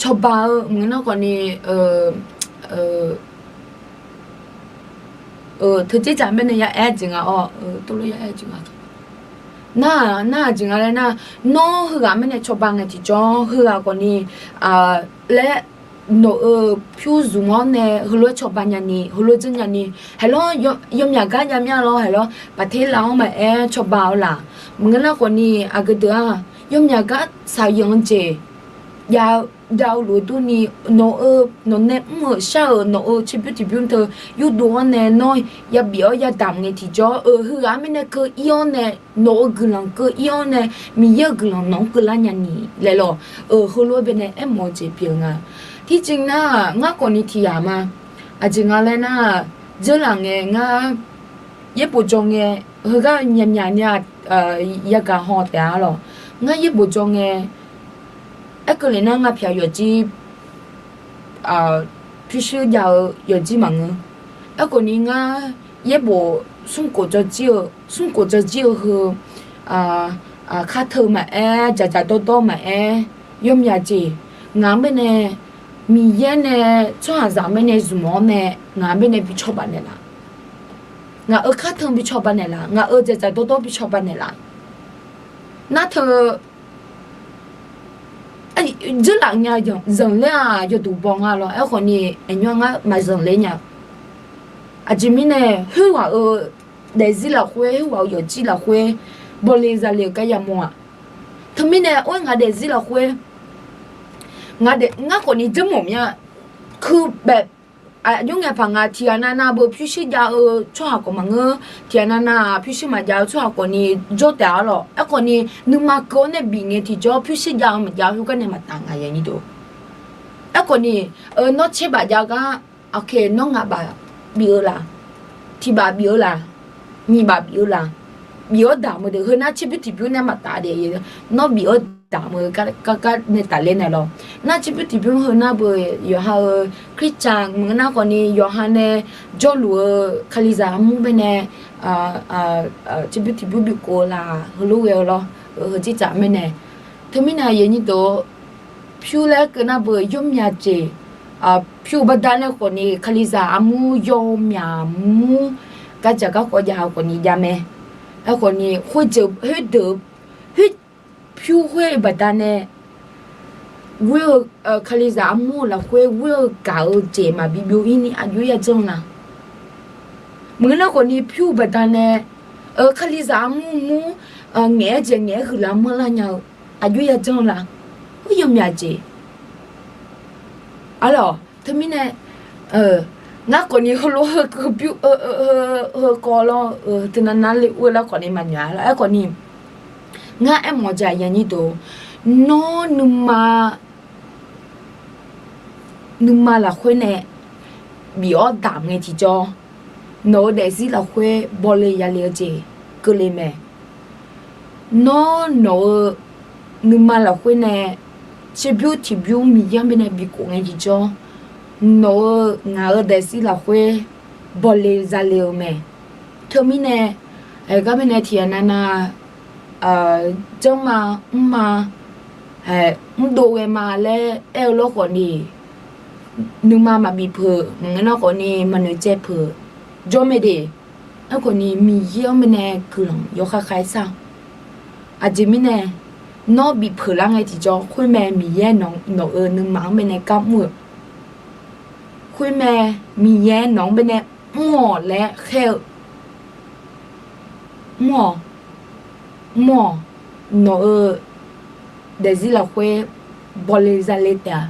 cawba-eu maqngeur nar khawfni, teujeq tsaq mirnae ya aer jeq nga-awr, tov lof ya aer jeq nga. Nar, nar aqjeq nga laer nar, nawr heughaq mirnae cawba ngae tiqjawr, heughaq khawfni laer nawq-euq pyur zmq-awr nae heulof-aer cawba nyani, heulof dzeur nyani, haeqlawr yawmyaq gar jav mir-a lawr, haeqlawr paqter lav-awr maqaer cawba-awr laq. Maqngeur nar khawfni aqgeu deuq-aq, yawmyaq gar shaqyanq-eu jeq jav-eu luf-eu durni, nawq-eu, nawqnae mr-euq shar-euq nawq-euq tserbymr tiqbymr teu yurdov-anr nae nawr yabif-awr yadamq ngae tiqjawr-eu heughaq mirnae keuv-ir-awr nae, nawq-euq guiqlanq keuv-ir-awr nae, Miqyaer-euq guiqlanq nawq-anr keuvlar nyani laer lawq. Heulof-aer bae nae aermawf-eu jeq pyeuf nga. Tiqjeq nar, ngar khawfni tiqyaq ma. Aqjeq nga laer nar, dzeurlaf ngae ngar yaerbof jawr ngae, heugar myaqmyaq ni-a, yagaq haw taef-a lawq. Ngar yaerbof jawr ngae, aerkeuvle nar ngar pyaq yawqjir pyurshuir jav-eu yawqjir maqngeur. Aerkhawfni ngar yaerbof smrkhof jawrjir-eu, smrkhof jawrjir-eu heu, kharteu maqaer, dzaqdzaq dawrdawr maqaer, yawmyaq jeq, ngaq-anr bae nae, Miqyaer nae tsawrhaqzaq-anr bae nae zmq-awr nae, ngaq-anr bae nae bi cawba naeqlaf. Ngaq-euq kharteu bi cawba naeqlaf, ngaq-euq dzaqdzaq dawrdawr bi cawba naeqlaf. Nar teu dzeurlaf nya zanqler-aq yawduq baw nga lawr. Aerkhawfni aqnymr ngar maqzanqler nya. Aqjeq mirnae khoerghaq-euq daefzir lafkhoer, khoerghaq-euq yawqjir lafkhoer bawle zale-eu gar yamawr-aq. Teumirnae or-aer ngaq daefzir lafkhoer, ngaq daef, ngar khawfni dzeur mawf mya. Keuv baef, aqjox ngae paq nga tiqghaq navnav beu pyurshuir jav-eu tsawrhaq khawf maqngeur, tiqghaq navnav-aq pyurshuir maqjav-eu tsawrhaq khawfni jawr taef-a lawq. Aerkhawfni nuima keuv-awr nae bif ngae tiqjawr pyurshuir jav-eu maqjav-eu khoergar nae maqtaf nga yanyir deuq. Aerkhawfni nawr tserbaf jav gar, nawr ngaq baf bif-eu laq, tiq baf bif-eu laq, nyiq baf bif-eu laq, bif-awr damq-eu deuq heu nar tserbymr tiqbymr nae maqtaf daef, nawr bif-awr damq-eu gar gar nae tafler naeq lawq. Nar tserbymr tiqbymr heu nar beu yawqha-euq Christian maqngeur nar khawfni yawqha nae jawrluf-eu Kalizaq armur bae nae tserbymr tiqbymr bikhof-eu laq heulof ghae-eu lawr, heu jir tsaq mirnae. Teumirnae yanyir deuq, pyur laer keuv nar beu yawmyaq jeq, pyur-eu baqdanae khawfni Kalizaq armur yawmyaq mur gardzaq garkhawf jav-eu khawfni jav mae. Aerkhawfni khoerjeuq khoerdeuq, pyur khoer-eu baqdanae ghoer-eu, Kalizaq armur-eu lafkhoer ghoer-eu gaq-eu jeq maqbi byov-ir ni aqjox-aer yadzanr la? Maqngeur nar khawfni pyur-eu baqdanae Kalizaq armur mur ngaeq-aer jeq ngaeq-aer huiqlar manrlar nya-eu aqjox-aer yadzanr la? Khoer yawmyaq jeq. Arlawq teumirnae ngar khawfni heulof heu keuv byur, heu kawv lawr, teunav nar le ur-eu lar khawfni maqnoeq-a lawr. Aerkhawfni ngar aermawf-eu jeq aqyuif aqnyir deuq, nawr nuima nuima lafkhoer nae bif-awr damq ngae tiqjawr, nawq-euq daefzir lafkhoer bawle yale-eu jeq keuvle mae. Nawr nawq-euq nuima lafkhoer nae tserbyur tiqbyur Miqyaer-anr bae nae bikhof ngae tiqjawr, nawq-euq ngaq-euq daefzir lafkhoer bawle zale-eu mae. Teumirnae, aegar bae nae tiqghaq navnav janrma, mrma, mrdov ghae ma laer aer-eu lawr khawfni, nuima maqbif peuq, maqngeur nar khawfni maqnoeq caev peuq, jawr mae de. Aerkhawfni Miqyaer-anr bae nae guiqlanq yawkhav khav-aer sar-awq. Aqjeq mirnae, nawr bif peuq lar ngae tiqjawr, khoermae Miqyaer nawq-euq nuima-anr bae nae gar mr-euq. Khoermae Miqyaer nawq-anr bae nae mr-awq laer khaer-eu. Mr-awq, mr-awq, nawq-euq daefzir lafkhoer bawle zale taef-a.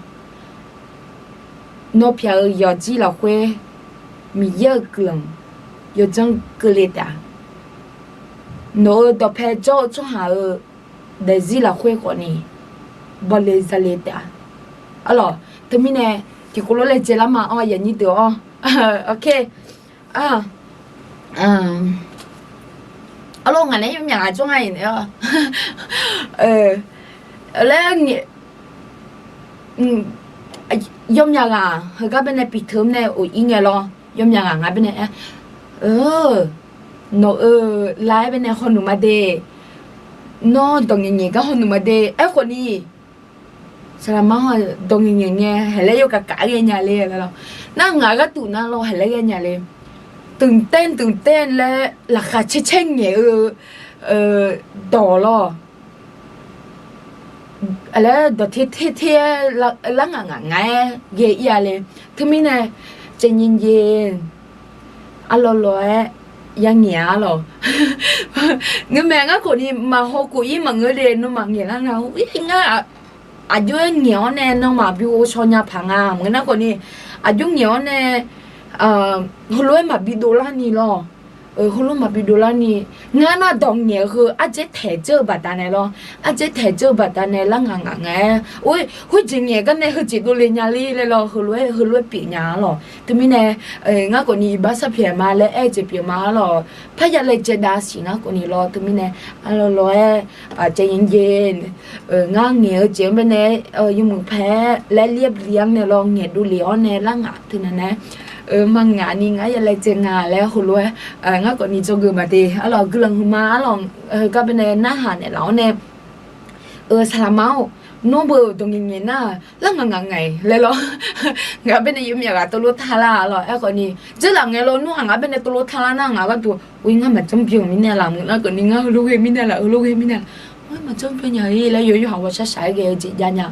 Nawr pyaq-euq yawqjir lafkhoer Miqyaer-euq guiqlanq yawdzanr keuvle taef-a. Nawq-euq dawqpae jawr-eu tsawrhaq-euq daefzir lafkhoer khawfni bawle zale taef-a. Arlawq, teumirnae tiqkawv lof laejae lar ma-awr, aqyuif aqnyir deuq-awr. Ok. Arlawq, ngaq nae yawmyaq ghaq jawr nga-iq nae-awr laer ngae, yawmyaq ghaq heugar baenae piqteu-anr nae of ir ngae lawr. Yawmyaq ghaq ngar baenae aer, nawq-euq lar-aer baenae hawnuq ma de. Nawr dawq ngaeqngaeq gar hawnuq ma de. Aerkhawfni, saqlaqma-anr dawq ngaeqngaeq ngae haeq laer yawkaq kaq-aer ghae nya le lawr. Nar ngaq gharduq nar lawr haeq laer ghae nya le. ตื่นเต้น ตื่นเต้น laer laqkhaq caer caer ngaeq-eu dawq lawr. Laer dawq ter ter ter-aer lar ngaq ngaq nga-aer ghae ir-a le. Teumirnae ใจเย็นๆ arlawr lawr-aer yangaeq-a lawq. Ngeurmae ngar khawfni maqhaw khof ir maqngeur de. Nawmaf ngaeqlar nga-ir ngar, aqjox-aer ngaeq-awr nae nawmaf bi ghovshaw nya paq nga. Maqngeur nar khawfni, aqjox ngaeq-awr nae heulof-aer maqbi dovlarni lawr. Heulof maqbi dovlarni, ngar nar dawq ngaeq heu ardzaer taeq dzeur-eu baqdanae lawr. Ardzaer taeq dzeur-eu baqdanae lar ngaq ngaq nga-aer, khoerjeq ngaeq gar nae heujeq dovle nya ler laer lawr, heulof-aer heulof-aer pyeuf nya-a lawq. Teumirnae ngar khawfni iqbax sharpyaeq ma laer aer-eu jeq pyeuf ma-a lawq. Parya laejae dav siq ngar khawfni lawr. Teumirnae arlawr lawr-aer ใจเย็นๆ ngar ngaeq-eu jeq-anr baenae yawmuiq pae-aer laer เรียบเรียง nae lawr ngaeq dovle-awr nae lar ngaq teunaeq nae maqngaq ni ngar ya laejae nga laer heulof-aer ngar khawfni dzawgeuf ma de. Arlawq guiqlanq huiqma arlawq. Heugar baenae narhaq naeqlaf-awr nae, saqlaqma-or, nawr beu dawq ngaeqngaeq nar lar ngaq ngaq ngaeq laer lawr. Ngaq baenae yawmyaq ghaq tov lof tar lar-a lawq. Aerkhawfni dzeurlaf ngae lawr nmr-aq ngaq baenae tov lof tar lar nar ngaq gharduq, or ngar maqjanr byan mirnae laf maqngeur nar khawfni ngar heulof ghae mirnae laf heulof ghae mirnae laf. Or maqjanr byan nya-ir laer yawqha ghawqshaq shaq-aer ghae-eu jeq jav nya.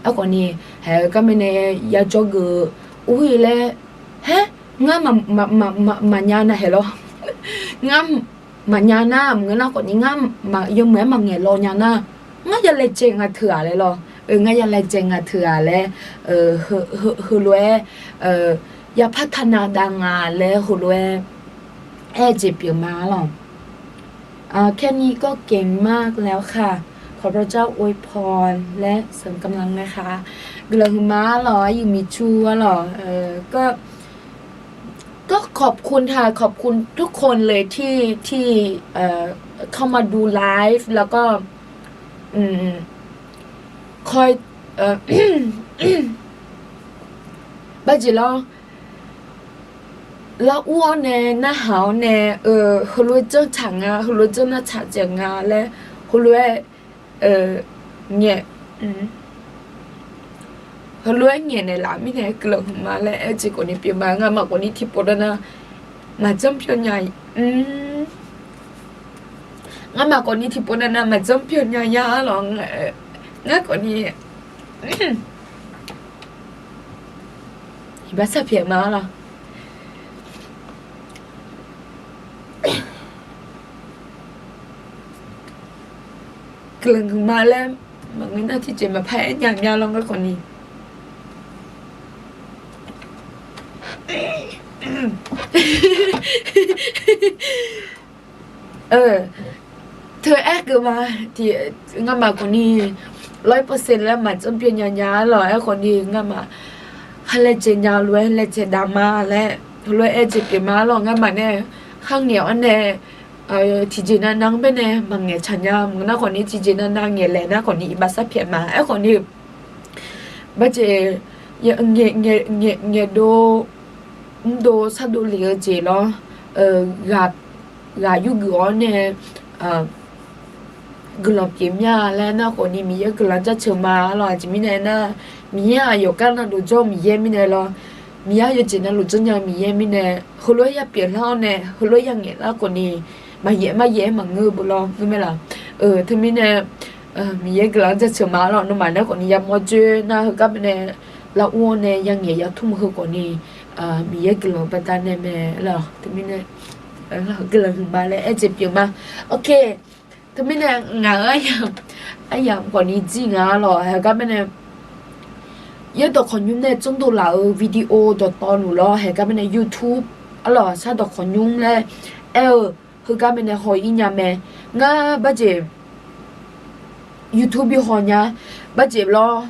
Aerkhawfni haeq-eu gar baenae ya dzawgeuf-eu, or-ir laer, haer, ngar maqnya nav haeq lawr. Ngar maqnya nar maqngeur nar khawfni ngar yawmuiq-aer maqngaeq law nya nar, ngar ya laejae nga teu-aq laer lawr. Ngar ya laejae nga teu-aq laer, heulof-aer yapar taq nav dav nga laer heulof-aer aer-eu jeq pyeuf ma lawq. แค่นี้ก็เก่งมากแล้วค่ะ ขอพระเจ้าอวยพรและเสริมกำลังนะคะ guiqlanq huiqma-a lawq. Aqyuif miqcu-a lawq. ก็ขอบคุณค่ะ ขอบคุณทุกคนเลยที่ที่เข้ามาดูไลฟ์แล้วก็คอย Barjeq lawr, lar ur-awr nae narhaq-awr nae, heulof-aer janr tsaq nga, heulof-aer janr nar tsaq dzaeq nga laer, heulof-aer ngaeq, heulof-aer ngaeq naeqlaf mirnae guiqlanq huiqma laer aer-eu jeq khawfni pyeuf ma. Ngamaf khawfni tiqpov nar nar maqjanr byan nya, ngamaf khawfni tiqpov nar nar maqjanr byan nya ya lawq. Ngar khawfni iqbax sarpyaeq ma lawq. Guiqlanq huiqma laer maqngeur nar tiqjeq maqpar aer nya mya lawr ngar khawfni. Teu aer geuf ma, ngamaf khawfni lawr-ir pawshe laer maqjanr byan nya nya lawq. Aerkhawfni ngamaf ha laejae nya lof-aer laejae dav ma laer heulof-aer aer-eu jeq pyeuf ma lawq. Ngamaf nae kharngaeq-awr nae tiqjeq navnav-anr baenae maqngaeq tsaq nya maqngeur nar khawfni tiqjeq navnav ngaeqlaeq nar khawfni iqbax sarpyaeq ma. Aerkhawfni Barjeq, ngaeqdov, mrdov shardov lef-eu jeq lawr, ghaq yurgeuf-awr nae guiqlanq pyeuf mya laer nar khawfni Miqyaer guiqlanq jaceuq ma lawq. Aqjeq mirnae nar, Miqyaer aqyawf gar navluf jawr-eu Miqyaer mirnae lawr, Miqyaer yawjeq navluf jawr nya-eu Miqyaer mirnae, heulof-aer ya pyeuflar-awr nae heulof-aer ya ngaeqlar khawfni, maqyaef maryaef-aer maqngeur-eu beu lawr ngeur mae laq. Teumirnae Miqyaer guiqlanq-anr jaceuq ma lawq. Nawmaf nae khawfni yamawr dzoer nar heugar baenae lar ur-awr nae ya ngaeq ya tmr-eu heu khawfni Miqyaer guiqlanq baqdanae mae lawq. Teumirnae guiqlanq huiqma laer aer-eu jeq pyeuf ma. Ok, teumirnae ngaq-euq aryamq khawfni jir nga lawq. Heugar baenae yaerdawq khawqnymr nae janrdov laf-euq video dawqtawvluf lawr, heugar baenae YouTube arlawq shardawq khawqnymr laer aer-eu heugar baenae haw-ir nya mae. Ngar Barjeq YouTube bi haw nya, barjeq lawr.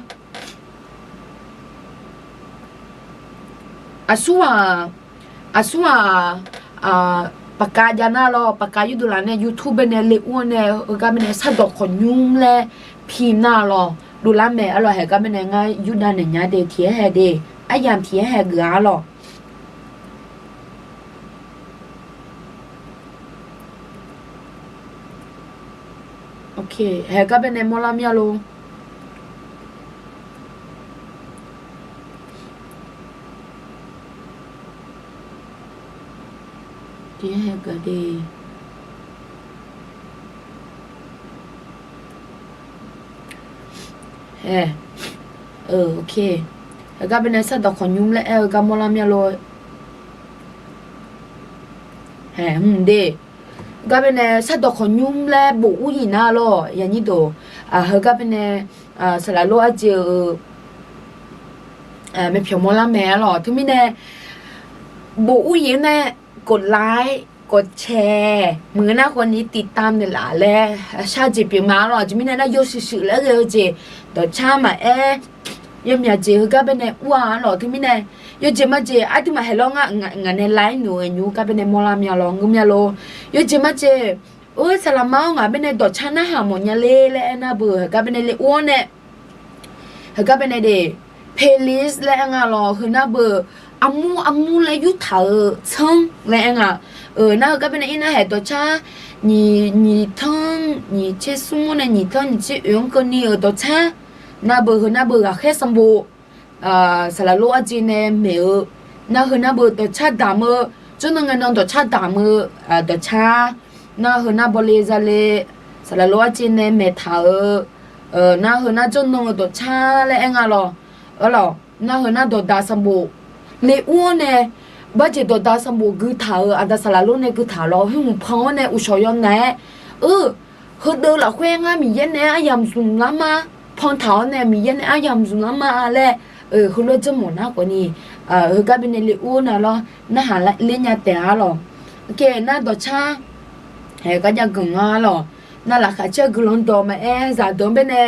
Aqsur-aq, aqsur-aq, paqkav jav nar lawr, paqkav yurdov laf nae YouTube baenae le ur-awr nae heugar baenae sardawq khawqnymr laer pi nar lawr, dovlar mae arlawr. Haegar baenae ngar yurdav naeq nya de tiq-aer hae de, aryamq tiq-aer hae geuf-a lawr. Haegar baenae mawrlar mir-a lor. Hae, hae, ok. Haegar baenae sardawq khawqnymr laer aer-eu gar mawrlar mir-a lor. Hae, hmq de. Gar baenae sardawq khawqnymr laer bof ur-ir nar lawr, yanyir deuq. Heugar baenae saqlaq lor arjeq-eu maeqpyawq mawrlar mae arlawr. Teumirnae bof ur-ir nae กดไลค์ กดแชร์ maqngeur nar khawf ni ติดตาม naeqlaf laer shar jeq pyeuf ma arlawr. Aqjeq mirnae nar yawshuif shuif laer ghae-eu jeq dawqcar maqaer, yawmyaq jeq heugar baenae ur-a arlawr. Teumirnae yawjeq majeq aqduimaf haeq lawr ngar ngaq nae ไลค์ noeq-eu nymr gar baenae mawrlar mir-a lor, ngeur mir-a lor. Yawjeq majeq, or, saqlaqma-awr ngaq baenae dawqcar narhaq mawf nya ler laer aernar beu heugar baenae le ur-awr nae, heugar baenae de, playlist laer aer nga lawr, heu nar beu armur armur laer yurtaq-eu tsanr laer aer nga. Nar heugar baenae ir nar haeq dawqcar nyiq, nyiq tanr nyiq tser smr-anr nae nyiq tanr nyiq tser oeq-anr keuvni-euq dawqcar nar beu heu nar beu ghaqkhaer sanqbof saqlaq lor arjeq nae maeq-eu, nar heu nar beu dawqcar damq-eu, jawrnan ngae nan dawqcar damq-eu dawqcar, nar heu nar bawle zale saqlaq lor arjeq nae maeqtaq-eu, nar heu nar jawrnan-eu dawqcar laer aer nga lawr. Arlawr, nar heu nar dawqda sanqbof le ur-awr nae, barjeq dawqda sanqbof guitaq-euq aqda saqlaq lor nae guitaq lawr, hmq pan-awr nae uqshawq yawnaeq-aer, eu, heudeuv lafkhoer ngar Miqyaer nae aryamq zmq lar ma, pantaq-awr nae Miqyaer nae aryamq zmq lar ma laer, heulof-aer janrmawf nar khawf ni, heugar baenae le ur-awr nae lawr, narhaq ler nya taef-a lawr. Nar dawqcar, haeq garjav ganq nga lawr, nar laqkhaq caer guiqlanq dawq maqaer zaqdeuq-anr baenae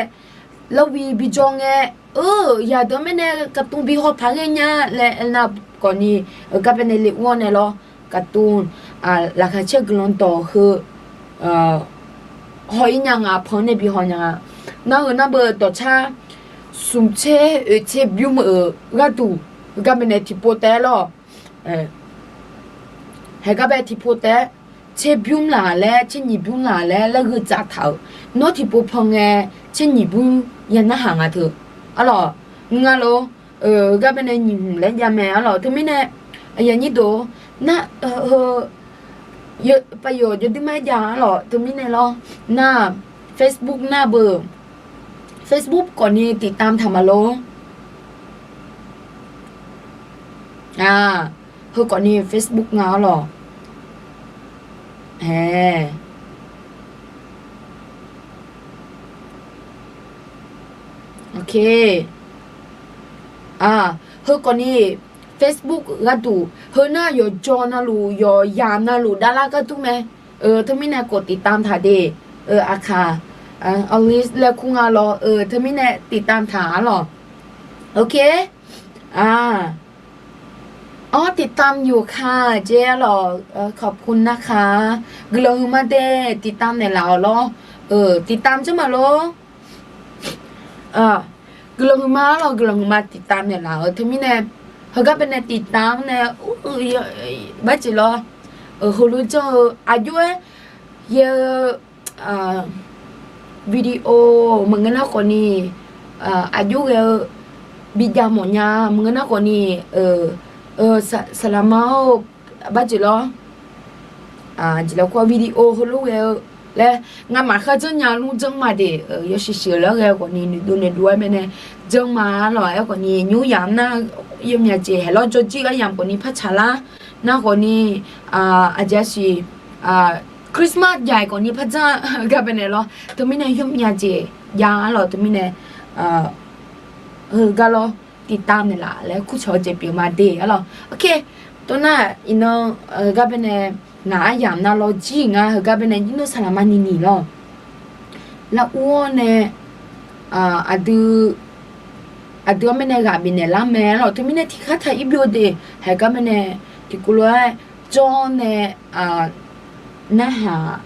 larwi bijawr ngae, eu, zaqdeuq-anr baenae การ์ตูน bi haw paq ghae nya laer aernar khawf ni, heugar baenae le ur-awr nae lawr, การ์ตูน laqkhaq caer guiqlanq dawq heu haw-ir nya nga, pan nae bi haw nya nga. Nar heu nar beu dawqcar smq tser oeq tser bymr-euq gharduq, heugar baenae tiqpov taef-aer lawr, haeq gar bae tiqpov taef-aer, tser bymr laq laer tser nyiq bymr laq laer laer gheu dzaq taq-euq, nawr tiqpov pan ngae tser nyiq bymr ya narhaq nga teu. Arlawr, nga lor, heugar baenae nyiq hmq laer jav mae arlawr. Teumirnae, aqyuif aqnyir deuq, nar heu paqyawq jawrduir mar jav arlawr. Teumirnae lawr, nar Facebook nar beu, Facebook khawf ni ติดตาม taq ma lor. Heu khawf ni Facebook nga arlawr. Ae, ok. Heu khawf ni Facebook gharduq heu nar yawqjawr navluf yawqyaq navluf davlar gharduq mae. Teumirnae khawf ติดตาม taq de. Aqkaq, Alice laer kur nga lawr. Teumirnae ติดตาม taq arlawr. Ok. ติดตาม อยู่ค่ะ jeq arlawr. ขอบคุณนะคะ guiqlanq huiqma de. ติดตาม naeqlaf-awq lawr. ติดตาม janr ma lor. Guiqlanq huiqma arlawr, guiqlanq huiqma ติดตาม naeqlaf-eu teumirnae, heugar baenae ติดตาม nae barjeq lawr, heulof janr-eu aqjox-aer ghae-eu video maqngeur nar khawf ni, aqjox ghae-eu bijav mawf nya maqngeur nar khawf ni, saqlaqma-or, barjeq lawr, jeq lawr khawf video heulof ghae-eu laer ngamaf kharjanr nya lmr janr ma de. Yawshuif shuif-eu laer ghae-eu khawf ni noeqdov noeqdov-aer baenae janr ma arlawr. Aerkhawf ni nymr yamq nar, yawmyaq jeq haeq lawr jawrjir aryamq khawf ni par tsaqlar nar khawf ni, aqjeq aqsiq, Christmas jaq-iq khawf ni par janr gar baenae lawr. Teumirnae yawmyaq jeq jav arlawr. Teumirnae heugar lawr, ติดตาม naeqlaf laer kurcawq-eu jeq pyeuf ma de arlawr. Ok, tov nar iqnan heugar baenae ngaq aryamq navlawr jir nga heugar baenae jir nar saqlaqma nini lawr. Lar ur-awr nae aqdui, aqdui-anr mirnae ghaq bifnaeq lar mae lawq. Teumirnae tiqkhar taq ir byov de, haiq gar mirnae tiqkawv lof-aer jawr nae narhaq,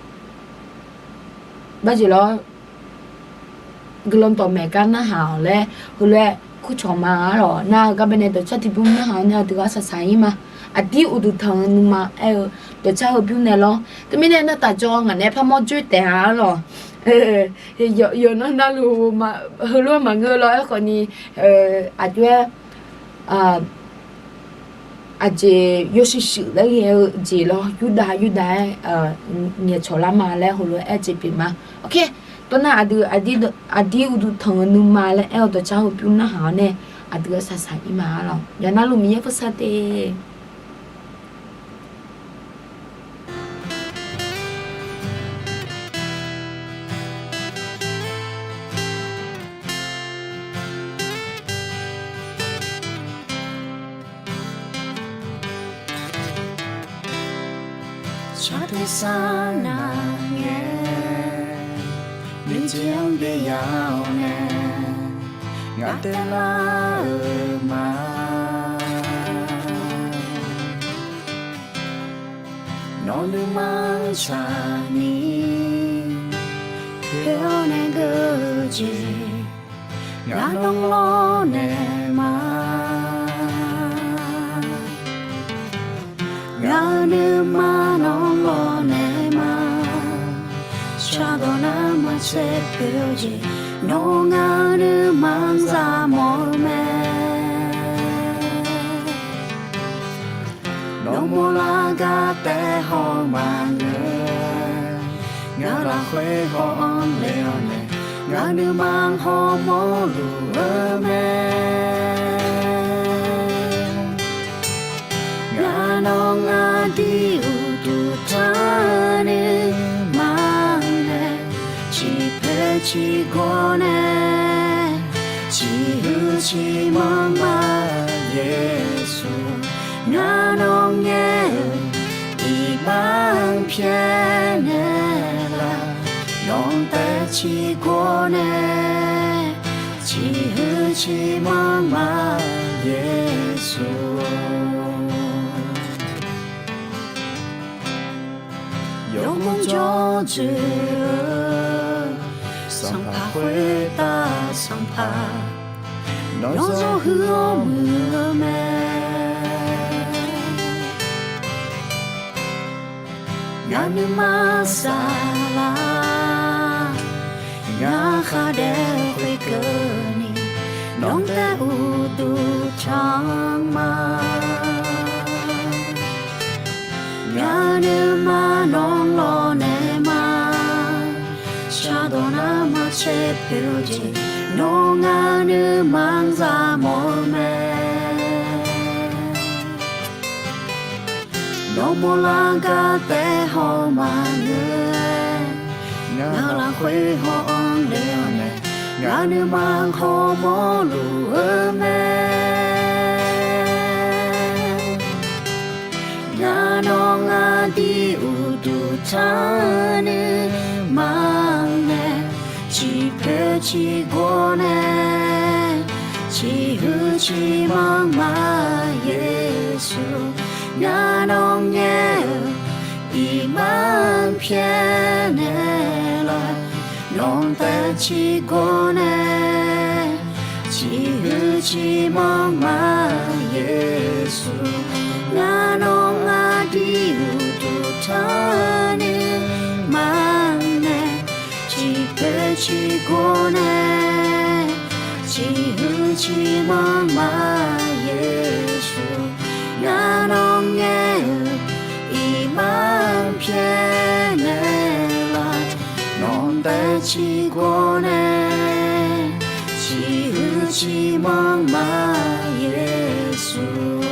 barjeq lawr, guiqlanq dawqmaeq gar narhaq-awq laer heulof-aer kurcawq ma-ar lawq. Nar heugar baenae dawqcar tiqbymr narhaq-awr nae aqdui ghaq saqsaq ir ma. Aqdir uqduq tanq-eu nuima aer-eu dawqcar heubymr nae lawr. Teumirnae nar taf jawr ngaq naeq-aer parmawr joer taef-a-ar lawq. Yawqnan navluf heulof-aer maqngeur lawr aerkhawf ni, aqjox-aer aqjeq yawshuif shuif laer ghae-eu jeq lawr, yurdav yurdav-aer ngaeqcawq lar ma laer heulof-aer aer jeq pyeuf ma. Oke, tawv nar aqdui, aqdir uqduq tanq-eu nuima laer aer-eu dawqcar heubymr narhaq-awr nae aqdui ghaq saqsaq ir ma-ar lawq. Yawqnan navluf Miqyaer keursar te. Sar tersar nar ngae, nuijeq-anr byav-awr nae, ngaq taev lar-euq ma. Nawr nuima-anr tsaqni, khoer-awr nae geur-eu jeq, ngaq nawr lawrnaeq ma. Ngaq-euq nuima nawr lawrnaeq ma. Shardawq nar maqtser poeq-eu jeq, nawr ngaq-euq nuima-anr zaq mawf-eu mae. Nawr mawrlar gar taef haw maqngeur, ngaq lafkhoer haw-anr le-awr nae, ngaq nuima-anr hawmawr luf-eu mae. Ngaq nawr ngaq aqdir uqduq tanq-eu nuima nae, ciqpoeq ciqgawr nae, ciqhuiq ciqmanq ma Yeqsur. Ngaq nawr ngaer-eu iqbax-anr pyaeqnaeq laf, nawq-anr taef ciqgawr nae, ciqhuiq ciqmanq ma Yeqsur. Yawmuiq jawr dzoeq-eu sanqpaq khoertav sanqpaq, nawr zawr huiq-awr muiq-eu mae. Ngaq nuima saflar, ngaq khaqdaeq khoerkeuvni, nawq-anr taef uqduq tanq ma. Ngaq nuima nawr lawrnaeq ma. Shardawq nar maqtser poeq-eu jeq, nawr ngaq nuima-anr zaq mawf-eu mae. Nawr mawrlar gar taef haw maqngeur, ngaq lafkhoer haw-anr le-awr nae, ngaq nuima hawmawr luf-eu mae. Ngaq nawr ngaq aqdir uqduq tanq-eu nuima nae, ciqpoeq ciqgawr nae, ciqhuiq ciqmanq ma Yeqsur. Ngaq nawr ngaer-eu iqbax-anr pyaeqnaeq laf, nawq-anr taef ciqgawr nae, ciqhuiq ciqmanq ma Yeqsur. Ngaq nawr ngaq aqdir uqduq tanq-eu nuima nae, ciqpoeq ciqgawr nae, ciqhuiq ciqmanq ma Yeqsur. Ngaq nawr ngaer-eu iqbax-anr pyaeqnaeq laf, nawq-anr taef ciqgawr nae, ciqhuiq ciqmanq ma Yeqsur.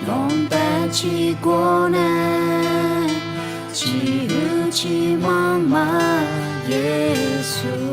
Nawq-anr taef ciqgawr nae, ciqhuiq ciqmanq ma Yeqsur.